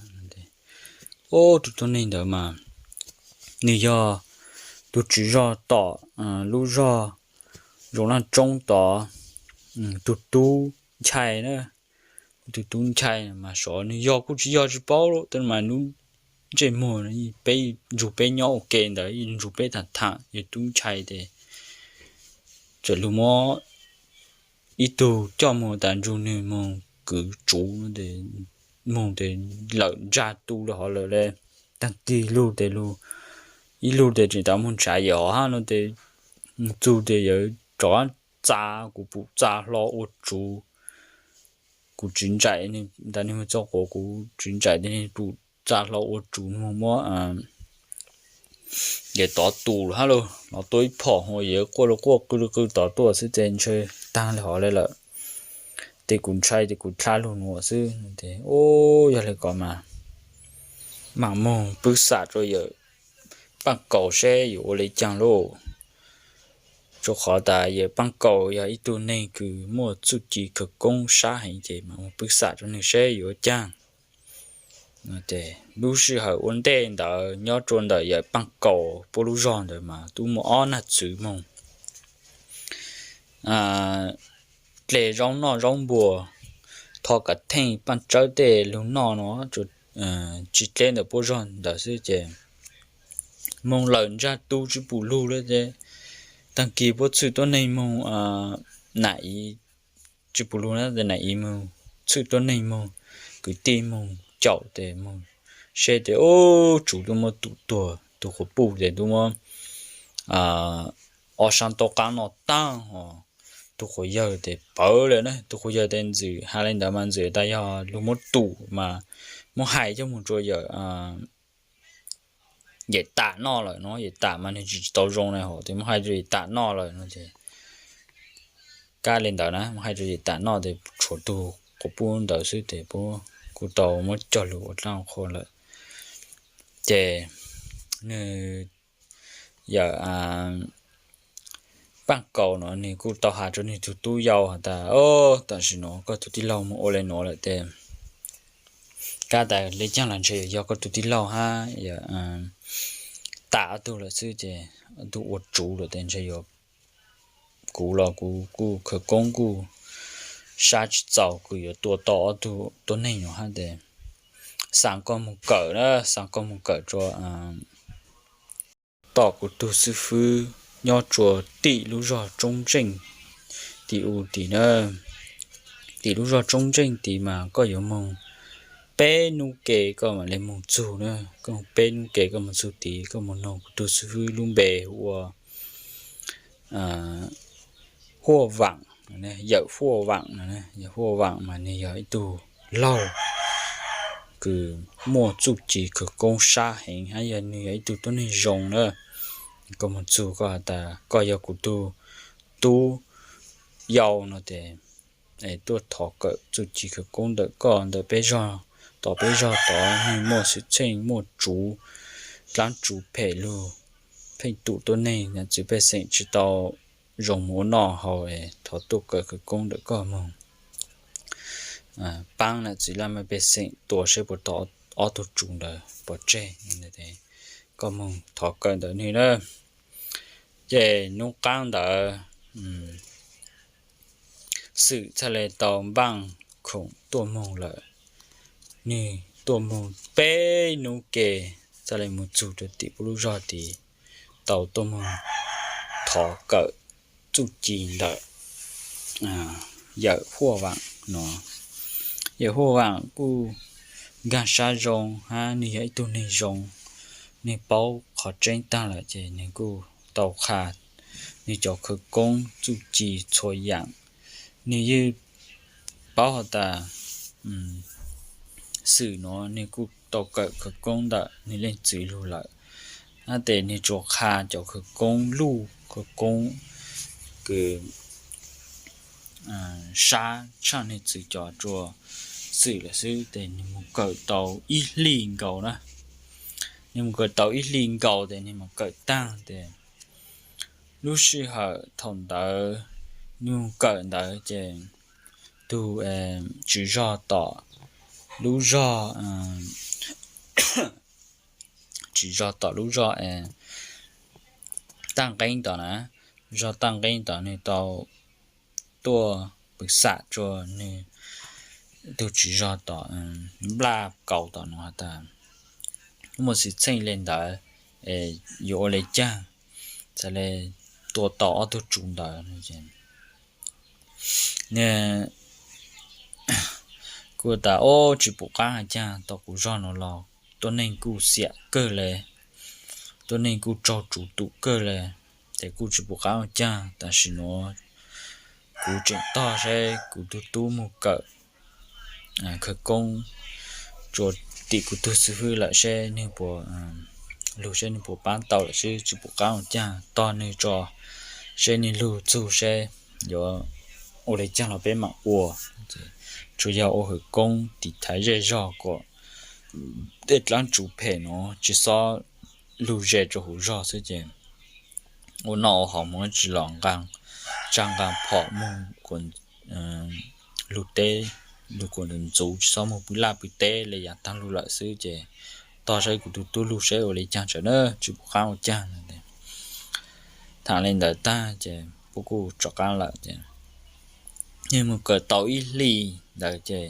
Ob, tug tuab neeg ntawd mas nwg yog tug tswv zog tom lub zog Zoov Laaj Tsoob tod, tug tub Nchai na, tug tub Nchai mas sov nwg yog kuj tsis yog tsis paub, tab mas lub ntsej muag peb ntsug peb nyob ua ke ntawd ntsug peb tham tham yawg tub Nchai tes txawm lug muab ib tug coj moog tas ntsug nwg moog kwv tsuv, moog tes lawm ntsag tu le hov lawm le. Taag kig lug tes lug, ib lug tes tseem tas moog nrhav yawm hov hab no tes txug tes yawg rov qaab txav kuv pum txav hlo ua tsuv, kuv tsis ntsais, tas nwg moog txug quav kuv tsis ntsais tes nwg pum txav hlo ua tsuv moog muab yawg tod tu lawm hab lauj. Nov tuaj ib phom ho yawg quaj le quaj qw le qw tod tuaj xwb tes ntshe taag le hov le lawm. Tes kuv ntshai tes kuv dlha lug nuav xwb tes, Ob, yog le ko mas maam moog pub xam rua yawm Paaj Kaus seb yuav ua le caag lauj. Rua qhov tas yawm Paaj Kaus yog ib tug neeg kws muaj txuj ci khawv koob sab heev ces maam moog pub xam rua nwg seb yuav ua caag. Lub sij hawm ua ntej ntawd nyob rua ntawm yawm Paaj Kaus puab lub zog ntawd mas tub muaj ob nag txwv moog dle zaub noj zaub npua, tho kav theej Paaj Tsawb tej lug noj no, tsis dleb ntawm puab zog ntawd xwb ces moog lawm ntsag tu tsis pum lug le tes taag kis puab txhwj tuab neeg moog, nam i tsis pum lug na tes nam i moog txhwj tuab neeg moog, kwv tij moog caum tes moog seb tes, Ob, tsuv tuaj muab tum tuag. tus quas puj ces twb muab ob sab ntaub qaab noj taag os. Tug quas yawg tes pawv lawm na, tug quas yawg tes ntxwm has le ntawd mas ntxwm tas yog lug muab tum mas muab hais coj moog rua yawm yawm tam noj lawm no, yawm tam mas nwg tsis tau zoo na hov, tes muab hais rua yawm tam noj lawm no ces kab le ntawd na, muab hais rua yawm tam noj tes tshuav tug quas puj ntawd xwb tes puab kuj tau muab cog lug ua dlaab qhua lawm. Ces nwg yawm paaj kaus no nwg kuj tau has rua nwg tug tub yau has tas, o, tam sim nuav koj tug tij laug moog ua le nuav lawm tes kab tas le caag los ntshe yog koj tug tij laug hab yawm tam ob tug lawm xwb ces ob tug ua tsuv lawm tes ntshe yuav kuv los kuv kuj khawv koob kuj sab tsis txaus kws yuav tua tau ob tug tuab neeg no hab tes xaa koj moog kawm na, xaa koj moog kawm rua tom kuv tug xib fwb nyob rua tim lub zog Tsoob Ntseej tim u tim na. Tim lub zog Tsoob Ntseej tid mas koj yuav moog peb nub ke koj mam le moog txug na. Koj moog peb nub ke koj moog txug tid koj moog noog kuv tug xib fwb lub npe hu ua Huaj Vaam, yawm Huaj Vaam no. Yawm Huaj Vaam mas nwg yog ib tug laug kws muaj txuj ci khawv koob sab heev hab yog nwg yog ib tug tuab neeg zoo na. Koj moog txug koj has tas koj yog kuv tug tub yau no tes tuaj thov kawm txuj ci khawv koob ntawm koj ntawm peb zog. Tom peb zog tod nwg muaj xwm txheej muaj tsuv, dlaab tsuv phem lug, pheej tum tuab neeg nam txwv pej xeem tsis tau zoo moog ua noj haus, thov tuaj kawm khawv koob ntawm koj moog paab nam txwv laj mej pej xeem tua saib puas tau ob tug tsuv ntawd pov tseg. Koj moog thov kawm ntawm nwg na. Ces nub qaab ntawd Xwm txhaj le tau npaaj khoom tuaj moog lawm. Nwg tuaj moog peb nub ke txhaj le moog txug rua tim puab lub zog tid, tau tuaj moog thov kawm txuj ci ntawm yawm Huaj Vaam no. Yawm Huaj Vaam kuj nkaag sab zoo hab nwg yog ib tug neeg zoo, nwg paub qhov tseeb taag lawm ces nwg kuj tau qha nwg cov khawv koob txuj ci txhua yaam. Nwg yeej paub has tas Xwm nuav nwg kuj tau kawm khawv koob ntawm nwg leej txiv lug lawm, hab tes nwg tsuas qha cov khawv koob luj khawv koob kws sab tshaaj nwg txiv cov rua Xwm lawm xwb. Tes nwg moog kawm tau ib hli nkaus na, nwg moog kawm tau ib hli nkaus tes nwg moog kawm taag tes lub sij hawm thaum ntawd nwg moog kawm ntawd ces tug tswv zog tom lub zog, tswv zog tom lub zog Taaj Nqeeb tod na, zog Taaj Nqeeb tod nwg tau tuaj pw xam rua nwg tug tswv zog tom Nplaj Kaus tod nuav has tas muaj xwm txheej le ntawd, yuav ua le caag txhaj le tua tau ob tug tsuv ntawd. Nwg kuj tas, o, tsi pum qaab ua caag, tau kuv zog nuav los tuab neeg kuj xiam kawg le, tuab neeg kuj raug tsuv tum kawg le, tes kuj tsi pum qaab ua caag. Tam sim nuav kuv tseem tog seb kuv tug tub moog kawm khawv koob rua tim kuv tug xib fwb lawm seb nwg puas lug, seb nwg puas paab tau lawm seb tsi pum qaab ua caag, tog nwg tso seb nwg lug txug seb yuav ua le caag los peb maam ua. Tsuas yog ua khawv koob tiv thaiv zej zog kom tej dlaab tsuv phem nuav tsi xob lug ze rua huv zog xwb ces ua noj ua haus moog tsi los nqaa tsaaj nqaa phom moog lug teb, lug kuas ntxuv tsi xob moog pw laj pw teb le yaam taag lug lawm xwb ces tog seb kuv tug tub lug seb ua le caag tsaam na tsi pum qaab ua caag. Thaam le ntawd taag ces puab kuj rov qaab lawm ces nwg moog kawm tau ib hli ntawd ces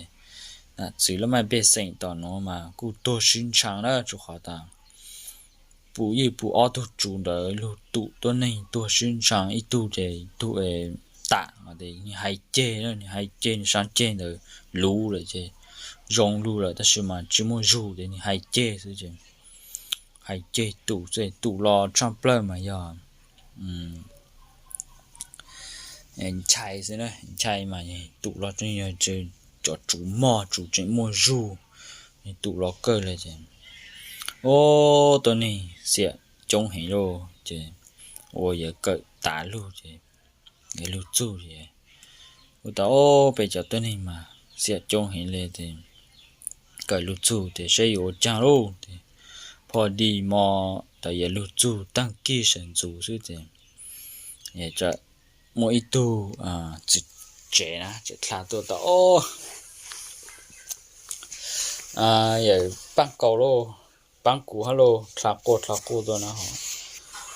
nam txwv laj mej pej xeem tom nuav mas kuj tuag sib ntshaa na, tsuas qhov tas pum yeej pum ob tug tsuv ntawd lug tum tuab neeg tuag sib ntshaa, ib tug ces tug tam mas tes nwg hais ceg, nwg hais ceg nwg sab ceg ntawd luv lawm ces zoo lug lawm tab sis mas tsi muaj zug ces nwg hais ceg xwb ces hais ceg tus xwb, tus los tshaj plaws mas yog ntshai xwb na, ntshai mas tus los tseem yog cov tsuv mog, tsuv tseem muaj zug, tus los kawg li ces, o, tuab neeg xiam coob heev lauj ces ua yawg kawm tas lug ces, yawg lug txug ces, ua tas o, peb cov tuab neeg mas xiam coob heev li ces kawm lug txug ces seb yuav ua caag lauj ces, pog di mo tas yawg lug txug taag kig sawv ntxuv xwb ces, muaj ib tug txiv tsev na tseem dlha tuaj tas o, yawm paab kuv lauj, paab kuv hab lauj, dlha quaj dlha quaj tuaj na,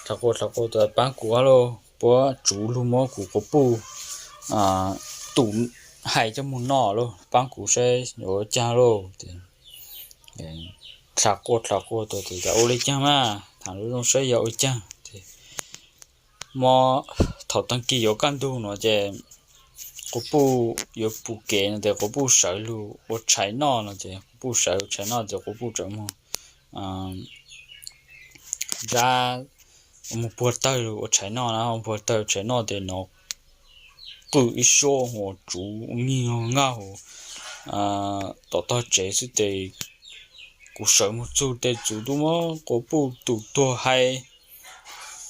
dlha quaj dlha quaj tuaj, paab kuv hab lauj, puab tsuv lug muab kuv quas puj tus hais coj moog noj lauj, paab kuv saib yuav ua caag lauj. Dlha quaj dlha quaj tuaj ces yog ua le caag mas, thaam lub zoo saib yog ua caag. Muab thaum taag kis yuav kaj ntug nuav ces quas puj yuav pum kev no ces quas puj sawv lug ua tshais noj no ces quas puj sawv ua tshais noj ces quas puj tseem moog nrab, moog puag tawg ua tshais noj na, puag tawg tshais noj ces nov qw ib suab hu tsuv nij naj hu tom tog tsev xwb ces kuv sawv moog txug tes txuv tub muab quas puj tus tuag hais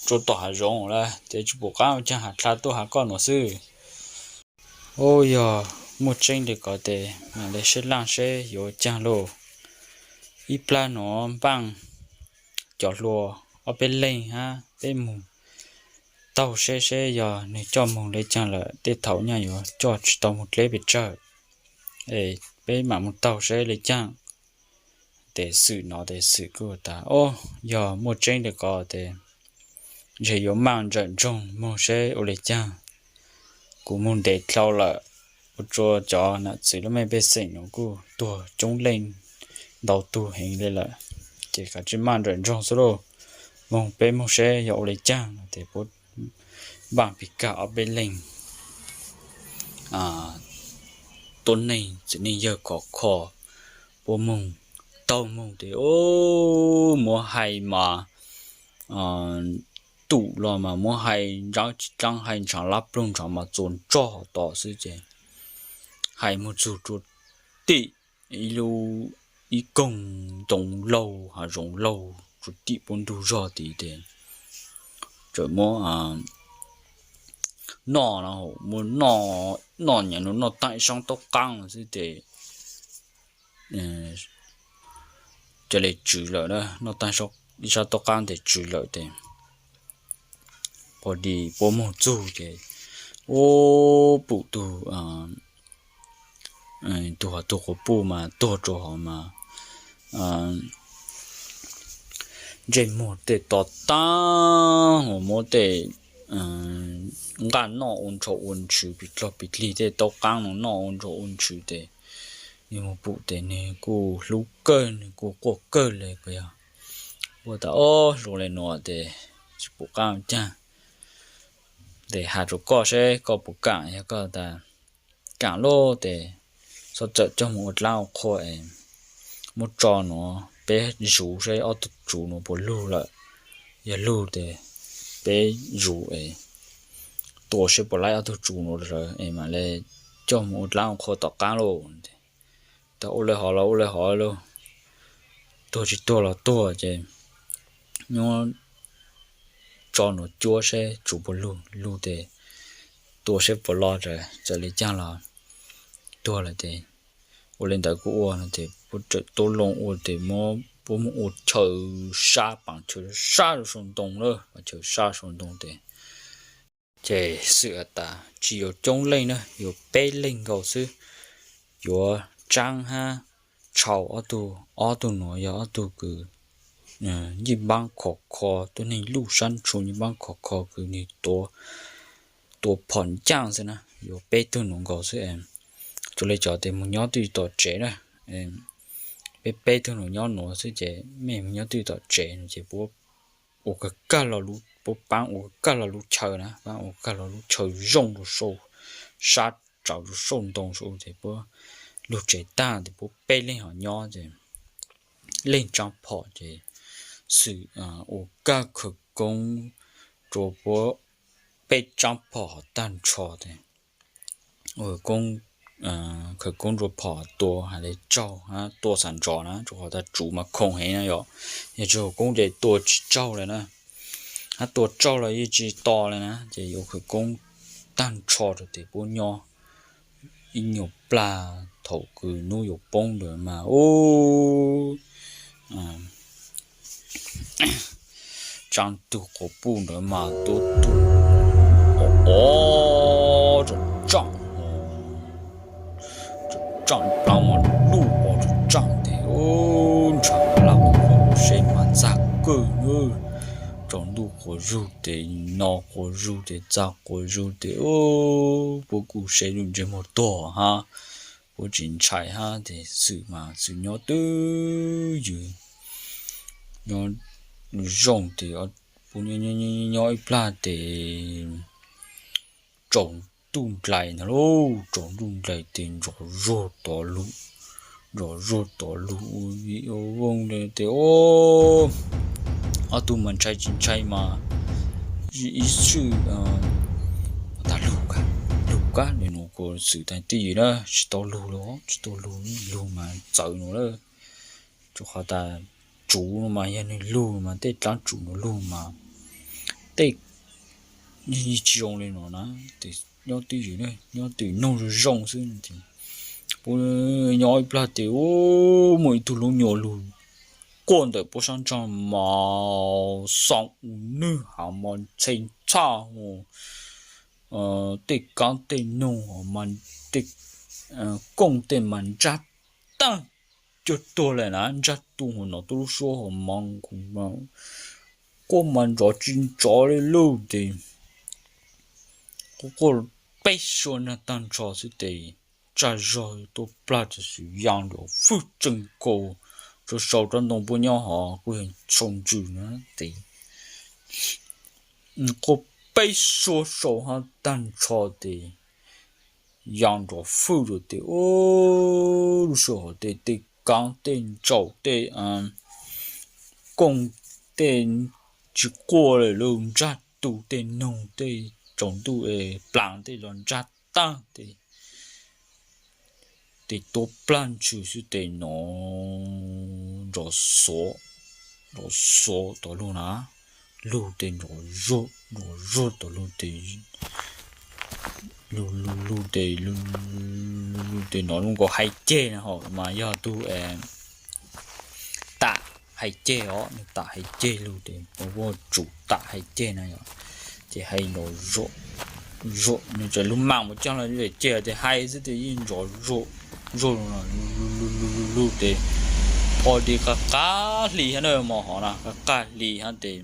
rua tom hav zoov lawm ces tsis pum qaab ua caag has dlha tuaj has koj nuav xwb. Ub, yog muaj tseeb li ko tes mam le sab laaj seb yuav caag lauj. Ib plag nuav npaaj cov hluas ob peb leeg hab peb moog taug seb seb yog nwg coj moog le caag lawm, tej thaum nyaj yuav coj tsis tau moog dleb pes tsawg. Es peb mam moog taug seb le caag. Tes xwm no tes xwm kuj tas, o, yog muaj tseeb li ko tes ntshe yuav maj ntsawm ntsoog moog seb ua le caag. Kuv moog ntev dlhau lawm, ua rua cov nam txwv lub mej pej xeem nuav kuj tuag coob leej ntau tug heev le lawm, ces kav tsij maj ntsawm ntsoog xwb lauj. Moog peb moog seb yog ua le caag no tes puab npaaj pig kag ob peb leeg tuab neeg txiv neej yawg khov kho, puab moog taug moog tes, o, muab hais mas tum los mas muab hais ntsawb tsis dlaab, hais ntshaav lab ploog ntshaav mas txuas ntsog hov tod xwb ces hais moog txug rua tim ib lub, ib koog ntoo laug hav zoov laug rua tim puab ntug zog tid tes txawm muab noj, muab noj, noj nyam nua noj taag ib sab taub qaab xwb tes ca le tswv lawm, noj taag ib sab taub qaab tes tswv lawm tes, pog di puab moog txug ces, ub, pum tug tug hov tug quas puj mas tuag rua hov mas ntsej muag tej to taab, muab tej nqaj noj ua nrho ua ntsws, pig dlog pig dlig tej taub qaab no noj ua nrho ua ntsws tes, nwg moog pum tes nwg kuj hlub kawg, nwg kuj quaj kawg le puas yog. Ua tas, o, zoo le nuav tes tsis pum qaab caag, tes has rua koj seb koj puas kaam, yog koj tas kaam lauj tes txhob txawm coj moog ua dlaab ua qhua es muab tso nuav peb zuv seb ob tug tsuv nuav puas lug lawm. Yog lug tes peb zuv es tua seb puas laib ob tug tsuv nuav lawm es mam le coj moog ua dlaab ua qhua tom qaab lauj. Tas ua le hov los ua le hov lauj, tuag tsis tuag los tuag ces nyuab tso nuav cuab seb tsuv puas lug, lug tes tua seb puas lo, txawm le caag los tuag lawm tes ua le ntawd kuj ua no tes puab txawm tuab loo ua tes muab puab moog ua chaw sab, paas chaw sab rua sau ntoo lawm, paas chaw sab sau ntoo tes ces xwm has tas tsis yuav coob leej na, yuav peb leeg nkaus xwb. Yuav Tsaab hab Tshau ob tug, ob tug nuav yog ob tug kws ncej npaab khov kho, tuab neeg luj sab ntshua ncej npaab khov kho kws nwg tua phom ncaaj xwb na, yuav peb tug nuav nkaus xwb. Tsuas le cov tes moog nyob twj tom tsev na, peb peb tug nuav nyob nuav xwb ces mej moog nyob twj tom tsev no ces puab ua kag kag lo, puab paab ua kag kag lo lub chaw na, paab ua kag kag lo lub chaw zoo rua sau sab, tsawv rua sau ntoo sau ces puab lug tsev taag tes puab peb leeg ho nyob ces leej tsaab phom ces xwm ua kaj khawv koob rua puab peb tsaab phom tag nrho tes, ua khawv koob rua phom tua has le tsaug hab tua xam ntsos na, rua qhov tas tsuv mas khoom heev na yom, yog tsi ua khawv koob ces tua tsi tsaug le na, hab tua tsaug los yeej tsi to le na, ces yuav khawv koob tag nrho rua tes puab nyob ib nyuag plag thaum kws nub yuav poob ntawd mas ub, tsaab tug quas puj ntawd mas tuab tug o, rua tsaaj, rua tsaaj plaab mas luj o rua tsaaj tes, ntshav plab quas puj seb mas txag kawg, tsaus ntuj quas zug tes, no quas zug tes, txag quas zug tes, puab kuj seb lub ntsej muag tuag hab, puab tsis ntshai hab tes xwm mas xwm nyob twj ywm, nyob zoo tes puab nyob ib plag tes tsaus ntuj nplais ntag lauj, tsaus ntuj nplais tes ntsov zuag tod lug, ntsov zuag tod lug ua vij ua vooj le tes ob tug mas ntshai tsis ntshai mas ib swm tas lug kag, lug kag le nuav kuv xwm tas twj ywm na, tsis tau lug le, tsis tau lug, lug mas txawv nuav lawm, rua qhov tas tsuv no mas yog nwg lug mas tej dlaab tsuv nuav lug mas tej tsis zoo le nuav na, tes nyob twj ywm, nyob twj ywm noog zoo zoo xwb. Puab nyob ib plag tes muaj ib tug lub nyuas lug quaj ntawm puab sab ntsag mas xoo u nwg has mas ntxhe ntxhaj, tej kaab tej noog mas, tej kooj tej mas ntsag taag, cuag tuag le na, ntsag tu hov no tuaj lub suab hov mas quaj mas ntsov tsis ntsov le lug tes quaj quaj peb suab nag taag nrho xwb tes tsaj zog tuaj plag tes xwm yaa nrov fwj tsees kaus rua sau rab ntoo puab nyob hov kuj yog sau ntsws na tes quaj peb suab sau hab taag nrho tes yaa nrov fwj rua tes lub suab hov tes tej kaab tej ntsaum tej kooj tej tsis quaj le lug, ntsag tu tej noog tej tsaus ntuj plaas tej los ntsag taag tes tes tuab plag ntshw xwb tes no nrov xuav, nrov xuav tom lug na, lug tes nrov zuag, nrov zuag tom lug tes lug, lug, lug tes, lug tes no lub nkaus hais ceg na hom mas yog tug tam hais ceg os, nwg tam hais ceg lug tes puab tsum tam hais ceg na yom, ces hais nrov zuag, nwg tseem lug maam mus caag los ceg tes hais xwb tes yeej nrov zuag, zuag lug, lug, lug, lug tes pho di qab qab hli hab na, mos hov na qab qab hli hab tes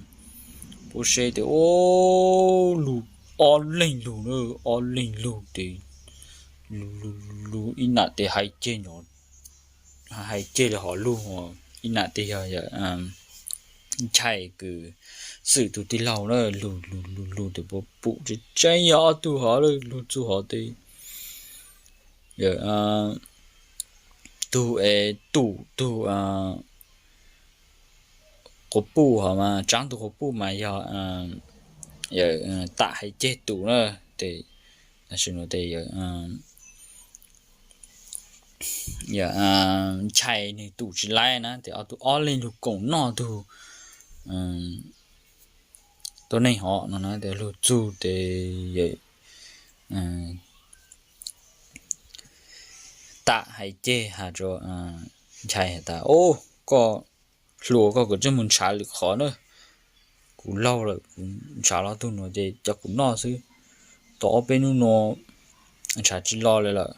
puab seb tes lug ob leeg lug na, ob leeg lug tes lug, lug, lug ib nam tes hais ceg, hais ceg le hov lug, ib nam tes yog Nchai kws Xwm tug tij laug na, lug lug lug lug tes puab pum tseeb tseeb yog ob tug hov lug txug hov tes tug es Tum tug quas puj hov mas, Tsaab tug quas puj mas yog tam hais ceg Tum na, tes tam sim no tes Nchai nwg Tum tsis laib na, tes ob tug ob leeg lug koom noj tug tuab neeg hov no na, tes lug txug tes tam hais ceg has rua Nchai has tas, Koj hluas koj, kuv tseem mus ntshav lwm qhov na, kuv laug lawm, kuv ntshav los tug nuav ces cov kuv noj xwb, tau ob peb nub nuav ntshav tsis lo le lawm,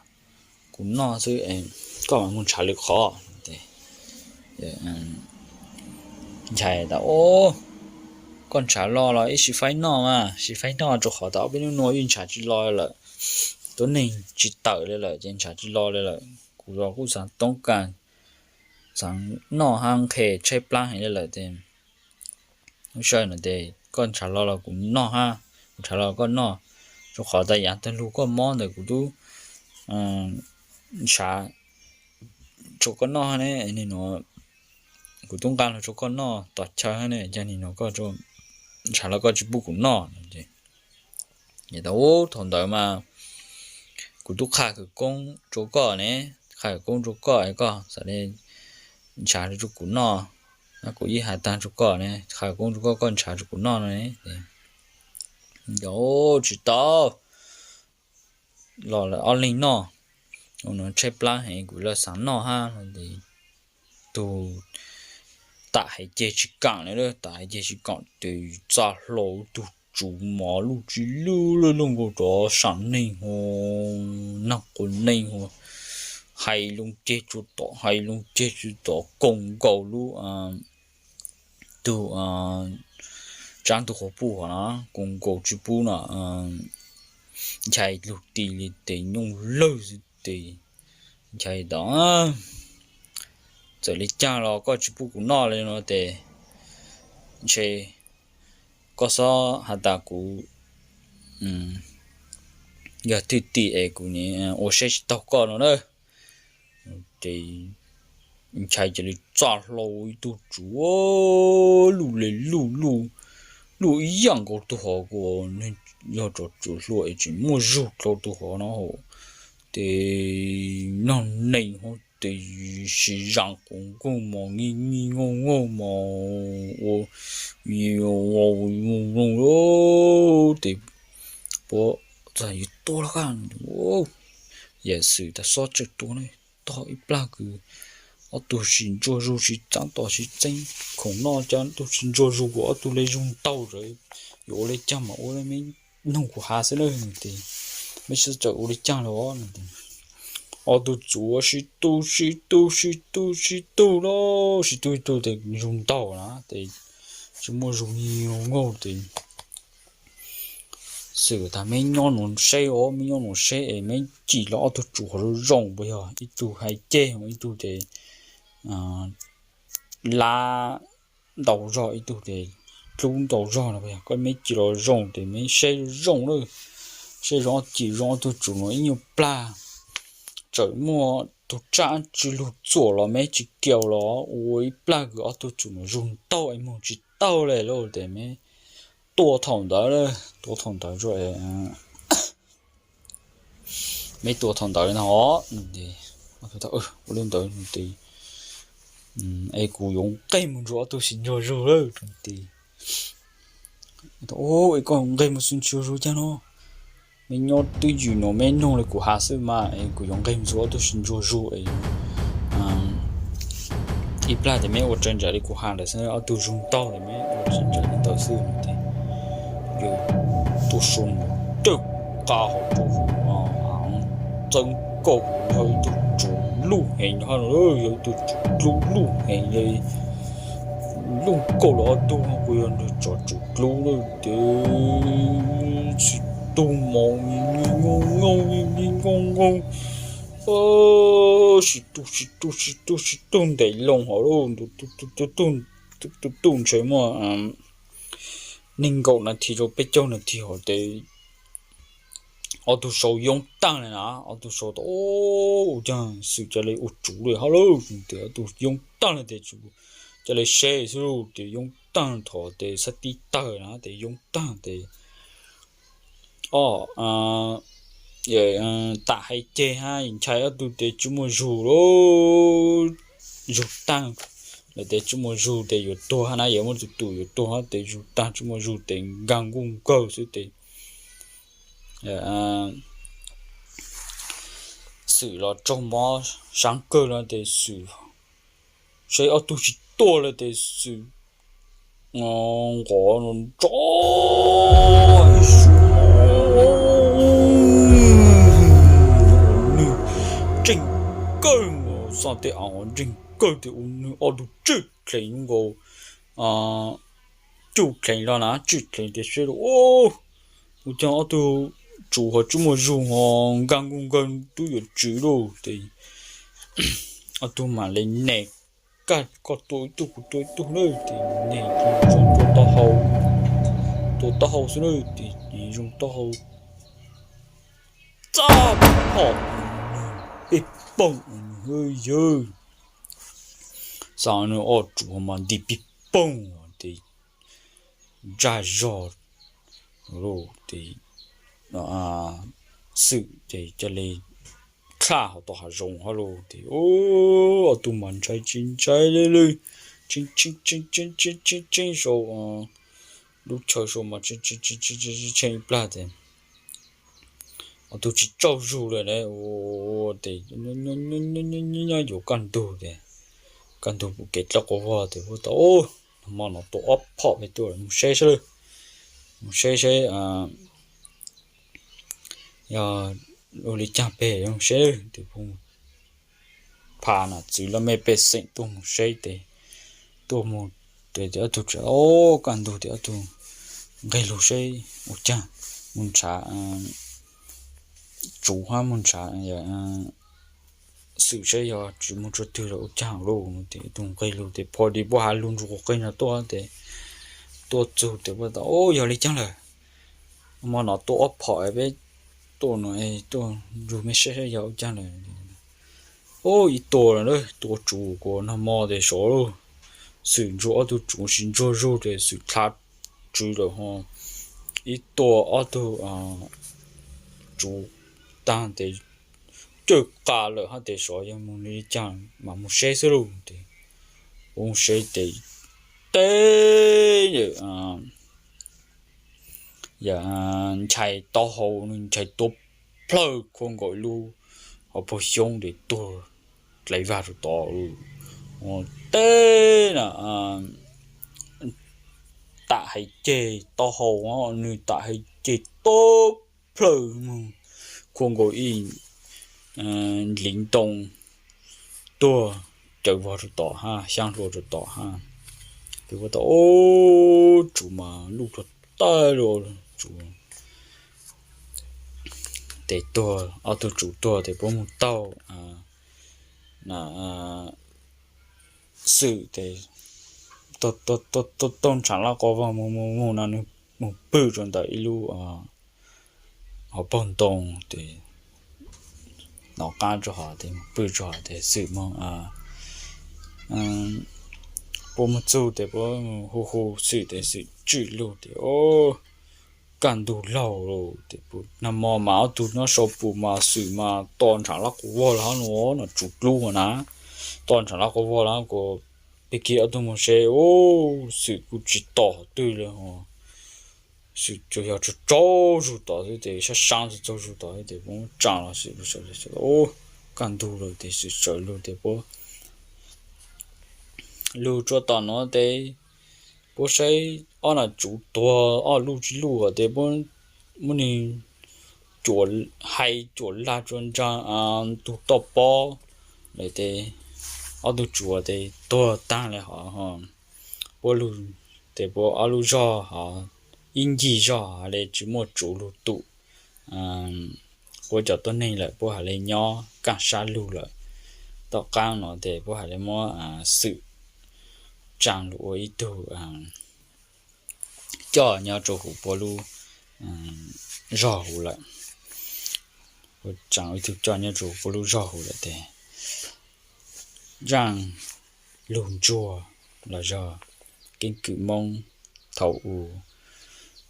kuv noj xwb, koj mam mus ntshav lwm qhov. Nchai tas, Koj ntshav lo los ib sim faib noj mas, sim faib noj rua qhov tas ob peb nub nuav yeej ntshav tsis lo lawm, tuab neeg tsis tawm le lawm ces ntshav tsis lo le lawm, kuv los kuj xaav toob kas, xaav noj hab nqhes tshaib plab heev le lawm tes lub sij hawm no tes koj ntshav lo los kuv noj hab, kuv ntshav lo koj noj, rua qhov tas yaav tag lug koj mob ntawm kuv tub ntshav tsua koj noj hab ne, nwg nuav kuv twb nqa los rau koj noj tom chaw ne, cas nim no ntshav los koj tsis pub kuv noj? Ces thaum ntawd mas kuv twb qha khawv koob rau koj ne, qha khawv koob rau koj es koj xav li ntshav rau kuv noj. Kuv yeej hais tag rau koj ne, qha khawv koob rau koj, koj ntshav rau kuv noj no ne. Ces tsis tau, los lawm ob leeg noj, no tshaib plab heev kuv lawv xav noj hab no. Tus tam hais ceg tsis kam li, tam hais ceg tsis kam ces txaj hlo ib tug tsuv mos luj tsis luj luj nkaus rov sam neeg hu, nag quas neeg hu, hais loo ceg tsuas tom, hais loo ceg tsuas tom, koom nkaus lub tug tsaab tug quas puj hov na, koom nkaus tsis pub no, nchai lug ti li tes nyooj lawg xwb tes nchai tau, txawm li caag los koj tsis pub kuv noj li no tes ntshe koj xob has tas kuv yog thwj tim es kuv ua saib tsis taug koj no na. Ces nchai cia li txaj hlo ib tug tsuv luj le luj, luj ib yam nkaus tug hov, kuas yog tsov tsuv hlua es tseem muaj zug dlhau tug hov no hauv. Ces nag neeg hov tes sib zam quas nkaug mos nyi nyi nkaug nkaug mos ua tes puab txog yus tuaj lawm, yam xwm tas xob tseem tuaj ne, tog ib plag kws ob tug sib ntsuas zug sib txeeb tos sib txeeb khoom noj, cas ob tug sib ntsuas zug kuas ob tug le zug ntaug, yuav ua le caag mas ua le meb noog kuv has xwb na. Tes meb sib txawm ua le caag los, ob tug tsuv sib tu sib tu sib tu sib tu lawm, sib tu ib tug tes zug ntaug na tes tsis muaj zug nkaug tes xwm tas meb nyob nuav seb os, meb nyob nuav seb es meb cim los ob tug tsuv hov zoo zoo puas yog, ib tug hais ceg, ib tug tes lab ntau zog, ib tug tes dlub ntau zog no, koj meb cim los zoo tes meb seb zoo lawm, seb zoo cim zoo ob tug tsuv nuav ib nyuag plag, txawm muaj tug tsaj tsi lug txuam los meb tsis kiaus los ua ib plag kws ob tug tsuv nuav zug ntaug es moog tsis taug le lauj tes meb tua thaum ntawd, tua thaum ntawd, meb tua thaum ntawd no os. Ua le ntawd tes es kuv yuav nqeg mus ntsuas ob tug sib ntsuas zug lawm tes es kuv nqeg mus sib ntsuas zug caag no, meb nyob twj ywm nuav meb noog le kuv has xwb mas es kuv yuav nqeg mus ntsuas ob tug sib ntsuas zug es ib plag tes meb ua raws nraim li kuv has ntawd xwb, ob tug zug ntaug tes meb ua raws nraim li ntawd xwb tes yog tus su cawm qa hauv rau txawb nkaus yog ib tug tsuv luj heev, yog ib tug tsuv dlub luj heev le, luj nkaus lawm ob tug, kuj yog nrag tsov tsuv dlub lawm tes sib tug mos nkaug nkaug, sib tug sib tug sib tug sib tug ntes loo hov lauj, tug tug tug ntshe muaj nees nkaum nas this rau peb caug nas this hov tes ob tug sau yoob taag le na, ob tug sau tas ua caag xwm ca le ua tsuv le hab lauj tes ob tug yoob taag le tes ca le seb xwb lauj tes yoob taag thaum tes xab tib tawg na tes yoob taag tes o tam hais ceg hab nchai ob tug tes tsi muaj zug lauj, zug taag lawm tes tsi muaj zug tes yuav tuag hab na, yuav muaj tus tus yuav tuag hab tes zug taag tsi muaj zug tes nkaag nkuj nkawg xwb tes xwm los tsaug mov saav kawg no tes xwm saib ob tug tsi tuaj le tes xwm nqov nrov ib suab nws tseem kawg, xav tej av ntseg kawg tes ua nws ob tug tswj dheev nkaus, cuj dheev los na, tswj dheev tes saib ua caag ob tug tsuv ho tsi muaj zug ho nkaag nkuj nkawg tub yuav tswv lauj tes ob tug mam le nes, kag koj tua ib tug kuv tua ib tug lawm tes nes zoo tua taub hau, tua taub hau xwb lawm tes zoo taub hau txaj phom peb poog yawg txaj nws ob tsuv mas nti pig poog ces ntsaj zog lauj ces Xwm ces ca le tshaj hauv tau hav zoov hab lauj ces ob tug mas ntshai tsis ntshai li, tseeb tseeb tseeb tseeb tseeb tseeb sau lub chaw sau mas tseeb tseeb tseeb ib plag ces ob tug tsis tsaug zug li ua ces nyob yuav kaj ntug ces kaj ntug pum kev dlawb quas vog ces ua tau, nag hmo no tua ob phom pem tuaj mus seb seb lawm, mus seb seb yog ua li caag pem seb ces pha nam txwv laj mej pej xeem tuaj mus seb ces tuaj mus ces ob tug tseem, o, kaj ntug ces ob tug nqeg lug seb ua caag, mus ntshav tsuv hab mus ntshav Xwm seb yog tsis mus tsua twg los ua caag lauj ces ob tug nqeg lug ces pha li puab has lug ntsuag quas qeeg no tuaj ces tuaj txug ces puab tas, o, yog li caag lawm, hmo no tua ob phom peb tuaj no tuaj nrug mej saib saib yog ua caag lawm. O, ib tua lawm, tua tsuv kuas nag hmo ces sov lauj, Xwm ntsuag ob tug tsuv sis ntsuag zug ces Xwm dlha tswv lawm ho ib tua ob tug tsuv taag ces cawj qa lawm hab ces sov yog mus li caag mas mus seb xwb lauj ces mus seb ces teb yam nchai taub hau nws nchai tuab plhawj khua nkaus ib lub hauv paug xyoob ces tuag dlaiv vag rau tod. Teb na tam hais ceg taub hau nws tam hais ceg tuab plhawj mus khua nkaus ib nliv ntoo tuag cawv vog rau tom hab xyaab hlua rau tom hab. Ces ua tau ob tsuv mas luj tsuag tawg lug tsuv ces tuag, ob tug tsuv tuag ces puab mus taug Xwm ces taug ntshav laj quas vog mus mus mus no nws mus pw rau ntawm ib lub hauv paug ntoo ces nov qab rau hov ces mus pw rau hov ces Xwm moog puab mus txug ces puab mus hu hu Xwm ces Xwm tswm lug ces o kaj ntug laug lawm ces nag hmo mas ob tug nyob sau pum mas Xwm mas tos ntshav laj quas vog lawm hab no, no tsuv dlub na, tos ntshav laj quas vog lawm kuas pig kig ob tug mus seb, Xwm kuj tsis tos qhov twg li ho Xwm tsuas yog tsaug tsaug zug tod xwb ces sab sab tsaug tsaug zug tod xwb ces puab tsaa los Xwm lug sawv, kaj ntug lawm ces Xwm sawv lug ces puab lug tsua tom nuav ces puab saib ob nam tsuv tuag ob luj tsib luj ces puab muab nwg cuam, hais cuam lag tsua ntsaa tug toj pob lawm ces ob tug tsuv ces tuag taag lawm hov puab lug ces puab ob lub zog hov ib ncig zog hov le tsis muaj tsuv lug tum puab cov tuab neeg lawm puab hais le nyob kaaj sab lug lawm. Tom qaab no ces puab hais le muab Xwm tsaa lug ua ib tug coj nyob rua huv puab lub zog huv lawm. Puab tsaa ib tug coj nyob rua puab lub zog huv lawm ces zaaj lug ntsuag los yog keeb kwm Moob thaum u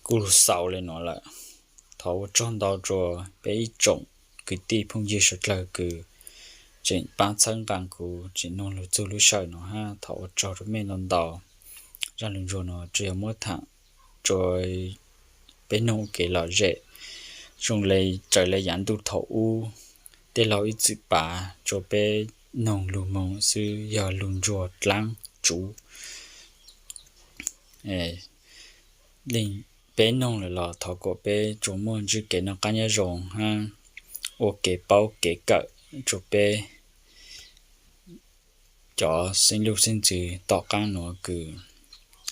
kuj lug xaus le nuav lawm. Thov ua tsaug ntau rua peb ib tsoom kwv tij phooj ywg suav dlawg kws tseem paab txhawb nqaa kuv tseem noog lug txug lub sij hawm no hab thov ua tsaug rua mej ntau ntau. Zaaj lug ntsuag no tsuas yog muab thaam rua peb noog ua kev lom zem zoo le raws le yaav ntuj thaum ub tej laug ib txwm pav rua peb noog lug moog xwb yog lug ntsuag dlaab tsuv. Peb noog lawm los thov kuas peb tsuas muaj ntsib kev noj qaab nyob zoo hab ua kev paub kev kawm rua peb cov xeeb luj xeeb ntxwv tom qaab nuav kws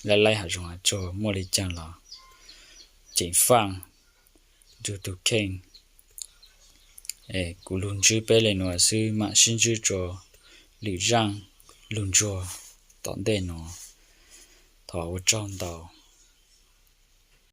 laib laib hav zoov hav tsuag muaj le caag los ceev faaj nrug tug kheej. Kuv lug ntsib peb le nuav xwb, maam sib ntsib rua lwm zaaj lug ntsuag tom ntej nuav. Thov ua tsaug ntau.